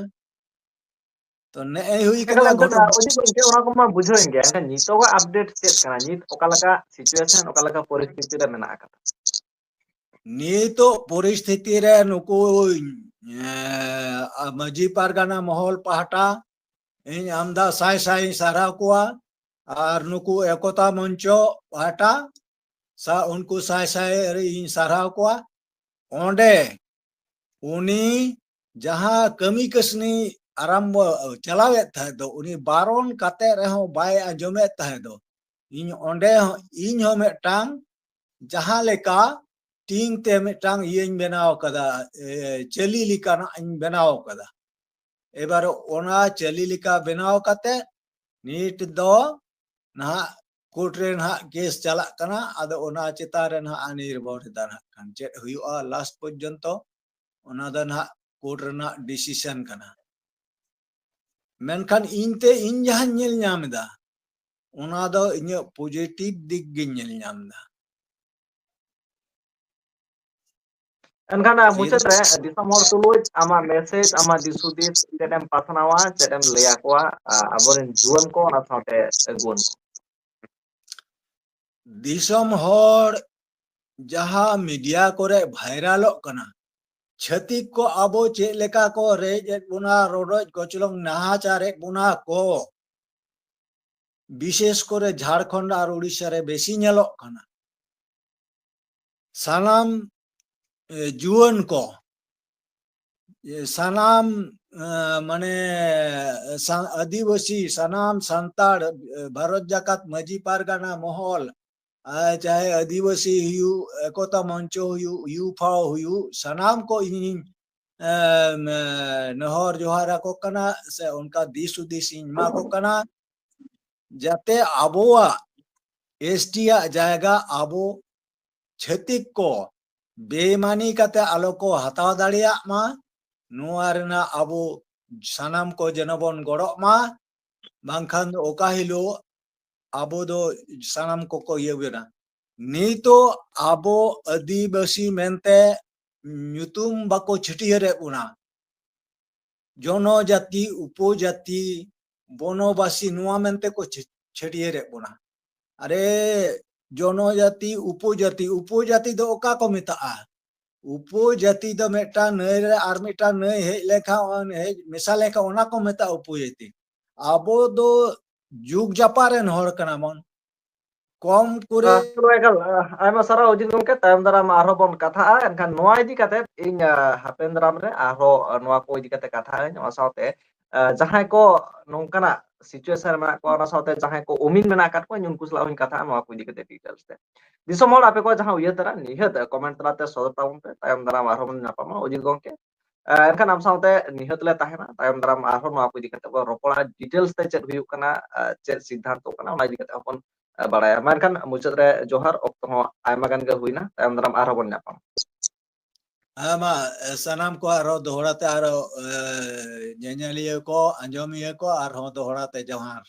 ᱛᱚ ᱱᱮᱜᱼᱮ ᱦᱩᱭ ᱮᱠᱟᱞ ᱠᱟᱱᱟ ᱮᱠᱟᱞ, ᱜᱷᱚᱴᱚᱱᱟ᱾ ᱚᱡᱤᱛ ᱜᱚᱢᱠᱮ, ᱚᱱᱟ ᱠᱚᱢᱟ ᱵᱩᱡᱷᱟᱹᱣᱮᱱ ᱜᱮ, ᱮᱱᱠᱷᱟᱱ ᱱᱤᱛᱚᱜᱟᱜ ᱟᱯᱰᱮᱴ ᱪᱮᱫ ᱠᱟᱱᱟ? ᱱᱤᱛ ᱚᱠᱟ ᱞᱮᱠᱟ ᱥᱤᱪᱩᱭᱮᱥᱚᱱ, ᱚᱠᱟ ᱞᱮᱠᱟ ᱯᱚᱨᱤᱥᱛᱷᱤᱛᱤ ᱨᱮ ᱢᱮᱱᱟᱜ ᱟᱠᱟᱫᱟ? ᱱᱤᱛᱚᱜ ᱯᱚᱨᱤᱥᱛᱷᱤᱛᱤ ᱨᱮ ᱱᱩᱠᱩ, ᱮ, ᱢᱟᱹᱡᱷᱤ ᱯᱟᱨᱜᱟᱱᱟ ᱢᱚᱦᱚᱞ ᱯᱟᱦᱴᱟ ᱤᱧ ᱟᱢᱫᱟ ᱥᱟᱭ ᱥᱟᱭ ᱤᱧ ᱥᱟᱨᱦᱟᱣ ᱠᱚᱣᱟ, ᱟᱨ ᱱᱩᱠᱩ ᱮᱠᱚᱛᱟ ᱢᱚᱧᱪᱚ ᱯᱟᱦᱴᱟ ᱥᱟ-, ᱩᱱᱠᱩ ᱥᱟᱭ ᱥᱟᱭ ᱤᱧ ᱥᱟᱨᱦᱟᱣ ᱠᱚᱣᱟ᱾ ᱚᱸᱰᱮ ᱩᱱᱤ ᱡᱟᱦᱟᱸ ᱠᱟᱹᱢᱤ ᱠᱟᱹᱥᱱᱤ ᱟᱨᱟᱢᱵᱚ ᱪᱟᱞᱟᱣᱮᱫ ᱛᱟᱦᱮᱸᱫ ᱫᱚ, ᱩᱱᱤ ᱵᱟᱨᱚᱱ ᱠᱟᱛᱮ ᱨᱮᱦᱚᱸ ᱵᱟᱭ ᱟᱸᱡᱚᱢᱮᱫ ᱛᱟᱦᱮᱸᱫ ᱫᱚ᱾ ᱤᱧ ᱚᱸᱰᱮ ᱦᱚᱸ, ᱤᱧ ᱦᱚᱸ ᱢᱤᱫᱴᱟᱝ ᱡᱟᱦᱟᱸ ᱞᱮᱠᱟ ᱴᱤᱱ ᱛᱮ ᱢᱤᱫᱴᱟᱝ ᱤᱭᱟᱹᱧ ᱵᱮᱱᱟᱣ ᱠᱟᱫᱟ, ᱮ, ᱪᱟᱹᱞᱤ ᱞᱮᱠᱟᱱᱟᱜ ᱤᱧ ᱵᱮᱱᱟᱣ ᱠᱟᱫᱟ᱾ ᱮᱵᱟᱨ ᱚᱱᱟ ᱪᱟᱹᱞᱤ ᱞᱮᱠᱟ ᱵᱮᱱᱟᱣ ᱠᱟᱛᱮ ᱱᱤᱛ ᱫᱚ ᱱᱟᱦᱟᱜ ᱠᱳᱨᱴ ᱨᱮ ᱱᱟᱦᱟᱜ ᱠᱮᱥ ᱪᱟᱞᱟᱜ ᱠᱟᱱᱟ᱾ ᱟᱫᱚ ᱚᱱᱟ ᱪᱮᱛᱟᱱ ᱨᱮ ᱱᱟᱦᱟᱜ ᱱᱤᱨᱵᱷᱚᱨ ᱮᱫᱟ ᱱᱟᱦᱟᱜ ᱠᱷᱟᱱ ᱪᱮᱫ ᱦᱩᱭᱩᱜᱼᱟ ᱞᱟᱥᱴ ᱯᱚᱨᱡᱚᱱᱛᱚ, ᱚᱱᱟ ᱫᱚ ᱱᱟᱦᱟᱜ ᱠᱳᱨᱴ ᱨᱮᱱᱟᱜ ᱰᱤᱥᱤᱥᱚᱱ ᱠᱟᱱᱟ᱾ ᱢᱮᱱᱠᱷᱟᱱ ᱤᱧ ᱛᱮ ᱤᱧ ᱡᱟᱦᱟᱸᱧ ᱧᱮᱞ ᱧᱟᱢ ᱮᱫᱟ, ᱚᱱᱟ ᱫᱚ ᱤᱧᱟᱹᱜ ᱯᱚᱡᱤᱴᱤᱵᱷ ᱫᱤᱠ ᱜᱤᱧ ᱧᱮᱞ ᱧᱟᱢ ᱮᱫᱟ᱾ ᱮᱱᱠᱷᱟᱱ, ᱟᱨ ᱢᱩᱪᱟᱹᱫ ᱨᱮ ᱫᱤᱥᱚᱢ ᱦᱚᱲ ᱛᱩᱞᱩᱡ ᱟᱢᱟᱜ ᱢᱮᱥᱮᱡᱽ, ᱟᱢᱟᱜ ᱫᱤᱥ ᱦᱩᱫᱤᱥ ᱪᱮᱫ ᱮᱢ ᱯᱟᱥᱱᱟᱣᱟ, ᱪᱮᱫ ᱮᱢ ᱞᱟᱹᱭ ᱟᱠᱚᱣᱟ, ᱟ, ᱟᱵᱚᱨᱮᱱ ᱡᱩᱣᱟᱹᱱ ᱠᱚ, ᱚᱱᱟ ᱥᱟᱶᱛᱮ ᱟᱹᱜᱩᱣᱟᱹᱱ ᱠᱚ? ᱫᱤᱥᱚᱢ ᱦᱚᱲ, ᱡᱟᱦᱟᱸ ᱢᱤᱰᱤᱭᱟ ᱠᱚᱨᱮ ᱵᱷᱟᱭᱨᱟᱞᱚᱜ ᱠᱟᱱᱟ, ᱪᱷᱟᱹᱛᱤᱠ ᱠᱚ ᱟᱵᱚ ᱪᱮᱫ ᱞᱮᱠᱟ ᱠᱚ ᱨᱮᱡ ᱮᱫ ᱵᱚᱱᱟ, ᱨᱚᱰᱚᱡ ᱠᱚᱪᱞᱚᱱ ᱱᱟᱦᱟᱪᱟᱨ ᱮᱫ ᱵᱚᱱᱟ ᱠᱚ, ᱵᱤᱥᱮᱥ ᱠᱚᱨᱮ ᱡᱷᱟᱲᱠᱷᱚᱸᱰ ᱟᱨ ᱩᱲᱤᱥᱥᱟ ᱨᱮ ᱵᱮᱥᱤ ᱧᱮᱞᱚᱜ ᱠᱟᱱᱟ᱾ ᱥᱟᱱᱟᱢ, ᱮ, ᱡᱩᱣᱟᱹᱱ ᱠᱚ, ᱮ, ᱥᱟᱱᱟᱢ, ᱮ, ᱢᱟᱱᱮ, ᱥᱟ-, ᱟᱹᱫᱤᱵᱟᱹᱥᱤ, ᱥᱟᱱᱟᱢ ᱥᱟᱱᱛᱟᱲ, ᱮ, ᱵᱷᱟᱨᱚᱛ ᱡᱟᱠᱟᱛ ᱢᱟᱹᱡᱷᱤ ᱯᱟᱨᱜᱟᱱᱟ ᱢᱚᱦᱚᱞ, ᱟᱨ ᱪᱟᱦᱮ ᱟᱹᱫᱤᱵᱟᱹᱥᱤ ᱦᱩᱭᱩᱜ, ᱮᱠᱚᱛᱟ ᱢᱚᱧᱪᱚ ᱦᱩᱭᱩᱜ, ᱭᱩᱯᱷᱟᱣ ᱦᱩᱭᱩᱜ, ᱥᱟᱱᱟᱢ ᱠᱚ ᱤᱧᱤᱧ, ᱮᱢ, ᱮ, ᱱᱮᱦᱚᱨ ᱡᱚᱦᱟᱨ ᱟᱠᱚ ᱠᱟᱱᱟ, ᱥᱮ ᱚᱱᱠᱟ ᱫᱤᱥ ᱦᱩᱫᱤᱥ ᱤᱧ ᱮᱢᱟ ᱠᱚ ᱠᱟᱱᱟ, ᱡᱟᱛᱮ ᱟᱵᱚᱣᱟᱜ ᱮᱥ ᱴᱤ ᱟᱜ ᱡᱟᱭᱜᱟ ᱟᱵᱚ ᱪᱷᱟᱹᱛᱤᱠ ᱠᱚ ᱵᱮᱢᱟᱱᱤ ᱠᱟᱛᱮ ᱟᱞᱚ ᱠᱚ ᱦᱟᱛᱟᱣ ᱫᱟᱲᱮᱭᱟᱜ ᱢᱟ᱾ ᱱᱚᱣᱟ ᱨᱮᱱᱟᱜ ᱟᱵᱚ ᱥᱟᱱᱟᱢ ᱠᱚ ᱡᱮᱱᱚ ᱵᱚᱱ ᱜᱚᱲᱚᱜ ᱢᱟ, ᱵᱟᱝᱠᱷᱟᱱ ᱫᱚ ᱚᱠᱟ ᱦᱤᱞᱳᱜ ᱟᱵᱚ ᱫᱚ ᱥᱟᱱᱟᱢ ᱠᱚᱠᱚ ᱤᱭᱟᱹ ᱵᱮᱱᱟ᱾ ᱱᱤᱛᱚᱜ ᱟᱵᱚ ᱟᱹᱫᱤᱵᱟᱹᱥᱤ ᱢᱮᱱᱛᱮ ᱧᱩᱛᱩᱢ ᱵᱟᱠᱚ ᱪᱷᱟᱹᱴᱭᱟᱹᱨᱮᱫ ᱵᱚᱱᱟ᱾ ᱡᱚᱱᱚᱡᱟᱛᱤ, ᱩᱯᱚᱡᱟᱛᱤ, ᱵᱚᱱᱚᱵᱟᱥᱤ ᱱᱚᱣᱟ ᱢᱮᱱᱛᱮ ᱠᱚ ᱪᱷᱟᱹ-, ᱪᱷᱟᱹᱴᱭᱟᱹᱨᱮᱫ ᱵᱚᱱᱟ᱾ ᱟᱨᱮ, ᱡᱚᱱᱚᱡᱟᱛᱤ, ᱩᱯᱚᱡᱟᱛᱤ, ᱩᱯᱚᱡᱟᱛᱤ ᱫᱚ ᱚᱠᱟ ᱠᱚ ᱢᱮᱛᱟᱜᱼᱟ? ᱩᱯᱚᱡᱟᱛᱤ ᱫᱚ ᱢᱤᱫᱴᱟᱝ ᱱᱟᱹᱭ ᱨᱮ ᱟᱨ ᱢᱤᱫᱴᱟᱝ ᱱᱟᱹᱭ ᱦᱮᱡ ᱞᱮᱱᱠᱷᱟᱱ, ᱚᱱ-, ᱦᱮᱡ ᱢᱮᱥᱟ ᱞᱮᱱᱠᱷᱟᱱ ᱚᱱᱟ ᱠᱚ ᱢᱮᱛᱟᱜᱼᱟ ᱩᱯᱚᱡᱟᱛᱤ᱾ ᱟᱵᱚ ᱫᱚ ᱡᱩᱜᱽ ᱡᱟᱯᱟᱜ ᱨᱮᱱ ᱦᱚᱲ ᱠᱟᱱᱟ ᱵᱚᱱ᱾ ᱠᱚᱢ ᱠᱚᱨᱮ ᱟᱨ ᱛᱚᱵᱮ ᱮᱠᱟᱞ, ᱟᱭᱢᱟ ᱥᱟᱨᱦᱟᱣ ᱚᱡᱤᱛ ᱜᱚᱢᱠᱮ, ᱛᱟᱭᱚᱢ ᱫᱟᱨᱟᱢ ᱟᱨᱦᱚᱸ ᱵᱚᱱ ᱠᱟᱛᱷᱟᱜᱼᱟ᱾ ᱮᱱᱠᱷᱟᱱ ᱱᱚᱣᱟ ᱤᱫᱤ ᱠᱟᱛᱮ ᱤᱧ, ᱟ, ᱦᱟᱯᱮᱱ ᱫᱟᱨᱟᱢ ᱨᱮ ᱟᱨᱦᱚᱸ, ᱟ, ᱱᱚᱣᱟ ᱠᱚ ᱤᱫᱤ ᱠᱟᱛᱮ ᱠᱟᱛᱷᱟ ᱟᱹᱧ᱾ ᱚᱱᱟ ᱥᱟᱶᱛᱮ, ᱟ, ᱡᱟᱦᱟᱸᱭ ᱠᱚ ᱱᱚᱝᱠᱟᱱᱟᱜ situation ᱨᱮ ᱢᱮᱱᱟᱜ ᱠᱚᱣᱟ, ᱚᱱᱟ ᱥᱟᱶᱛᱮ ᱡᱟᱦᱟᱸᱭ ᱠᱚ ᱩᱢᱤᱱ ᱢᱮᱱᱟᱜ ᱟᱠᱟᱫ ᱠᱚᱣᱟ, ᱩᱱᱠᱩ ᱥᱟᱞᱟᱜ ᱦᱚᱸᱧ ᱠᱟᱛᱷᱟᱜᱼᱟ ᱱᱚᱣᱟ ᱠᱚ ᱤᱫᱤ ᱠᱟᱛᱮ details ᱛᱮ᱾ ᱫᱤᱥᱚᱢ ᱦᱚᱲ, ᱟᱯᱮ ᱠᱚ ᱡᱟᱦᱟᱸ ᱩᱭᱦᱟᱹᱨ ᱛᱟᱨᱟ, ᱱᱤᱦᱟᱹᱛ comment ᱛᱟᱞᱟᱛᱮ ᱥᱚᱫᱚᱨ ᱛᱟᱵᱚᱱ ᱯᱮ᱾ ᱛᱟᱭᱚᱢ ᱫᱟᱨᱟᱢ ᱟᱨᱦᱚᱸ ᱵᱚᱱ ᱧᱟᱯᱟᱢᱟ ᱚᱡᱤᱛ ᱜᱚᱢᱠᱮ᱾ ᱟ, ᱮᱱᱠᱷᱟᱱ ᱟᱢ ᱥᱟᱶᱛᱮ ᱱᱤᱦᱟᱹᱛ ᱞᱮ ᱛᱟᱦᱮᱱᱟ᱾ ᱛᱟᱭᱚᱢ ᱫᱟᱨᱟᱢ ᱟᱨᱦᱚᱸ ᱱᱚᱣᱟ ᱠᱚ ᱤᱫᱤ ᱠᱟᱛᱮ ᱵᱚᱱ ᱨᱚᱯᱚᱲᱟ, details ᱛᱮ ᱪᱮᱫ ᱦᱩᱭᱩᱜ ᱠᱟᱱᱟ, ᱟ, ᱪᱮᱫ ᱥᱤᱫᱽᱫᱷᱟᱱᱛᱚ ᱠᱟᱱᱟ, ᱚᱱᱟ ᱤᱫᱤ ᱠᱟᱛᱮ ᱦᱚᱸᱵᱚᱱ, ᱟ, ᱵᱟᱲᱟᱭᱟ᱾ ᱢᱟ ᱮᱱᱠᱷᱟᱱ ᱢᱩᱪᱟᱹᱫ ᱨᱮ ᱡᱚᱦᱟᱨ, ᱚᱠᱛᱚ ᱦᱚᱸ ᱟᱭᱢᱟ ᱜᱟᱱ ᱜᱮ ᱦᱩᱭᱱᱟ, ᱛᱟᱭᱚᱢ ᱫᱟᱨᱟᱢ ᱟᱨᱦᱚᱸ ᱵᱚᱱ ᱧᱟᱯᱟᱢᱟ᱾ ᱦᱮᱸ ᱢᱟ, ᱥᱟᱱᱟᱢ ᱠᱚ ᱟᱨᱦᱚᱸ ᱫᱚᱦᱲᱟ ᱛᱮ ᱟᱨᱦᱚᱸ, ᱮ, ᱧᱮᱧᱮᱞᱤᱭᱟᱹ ᱠᱚ, ᱟᱸᱡᱚᱢᱤᱭᱟᱹ ᱠᱚ ᱟᱨᱦᱚᱸ ᱫᱚᱦᱲᱟ ᱛᱮ ᱡᱚᱦᱟᱨ᱾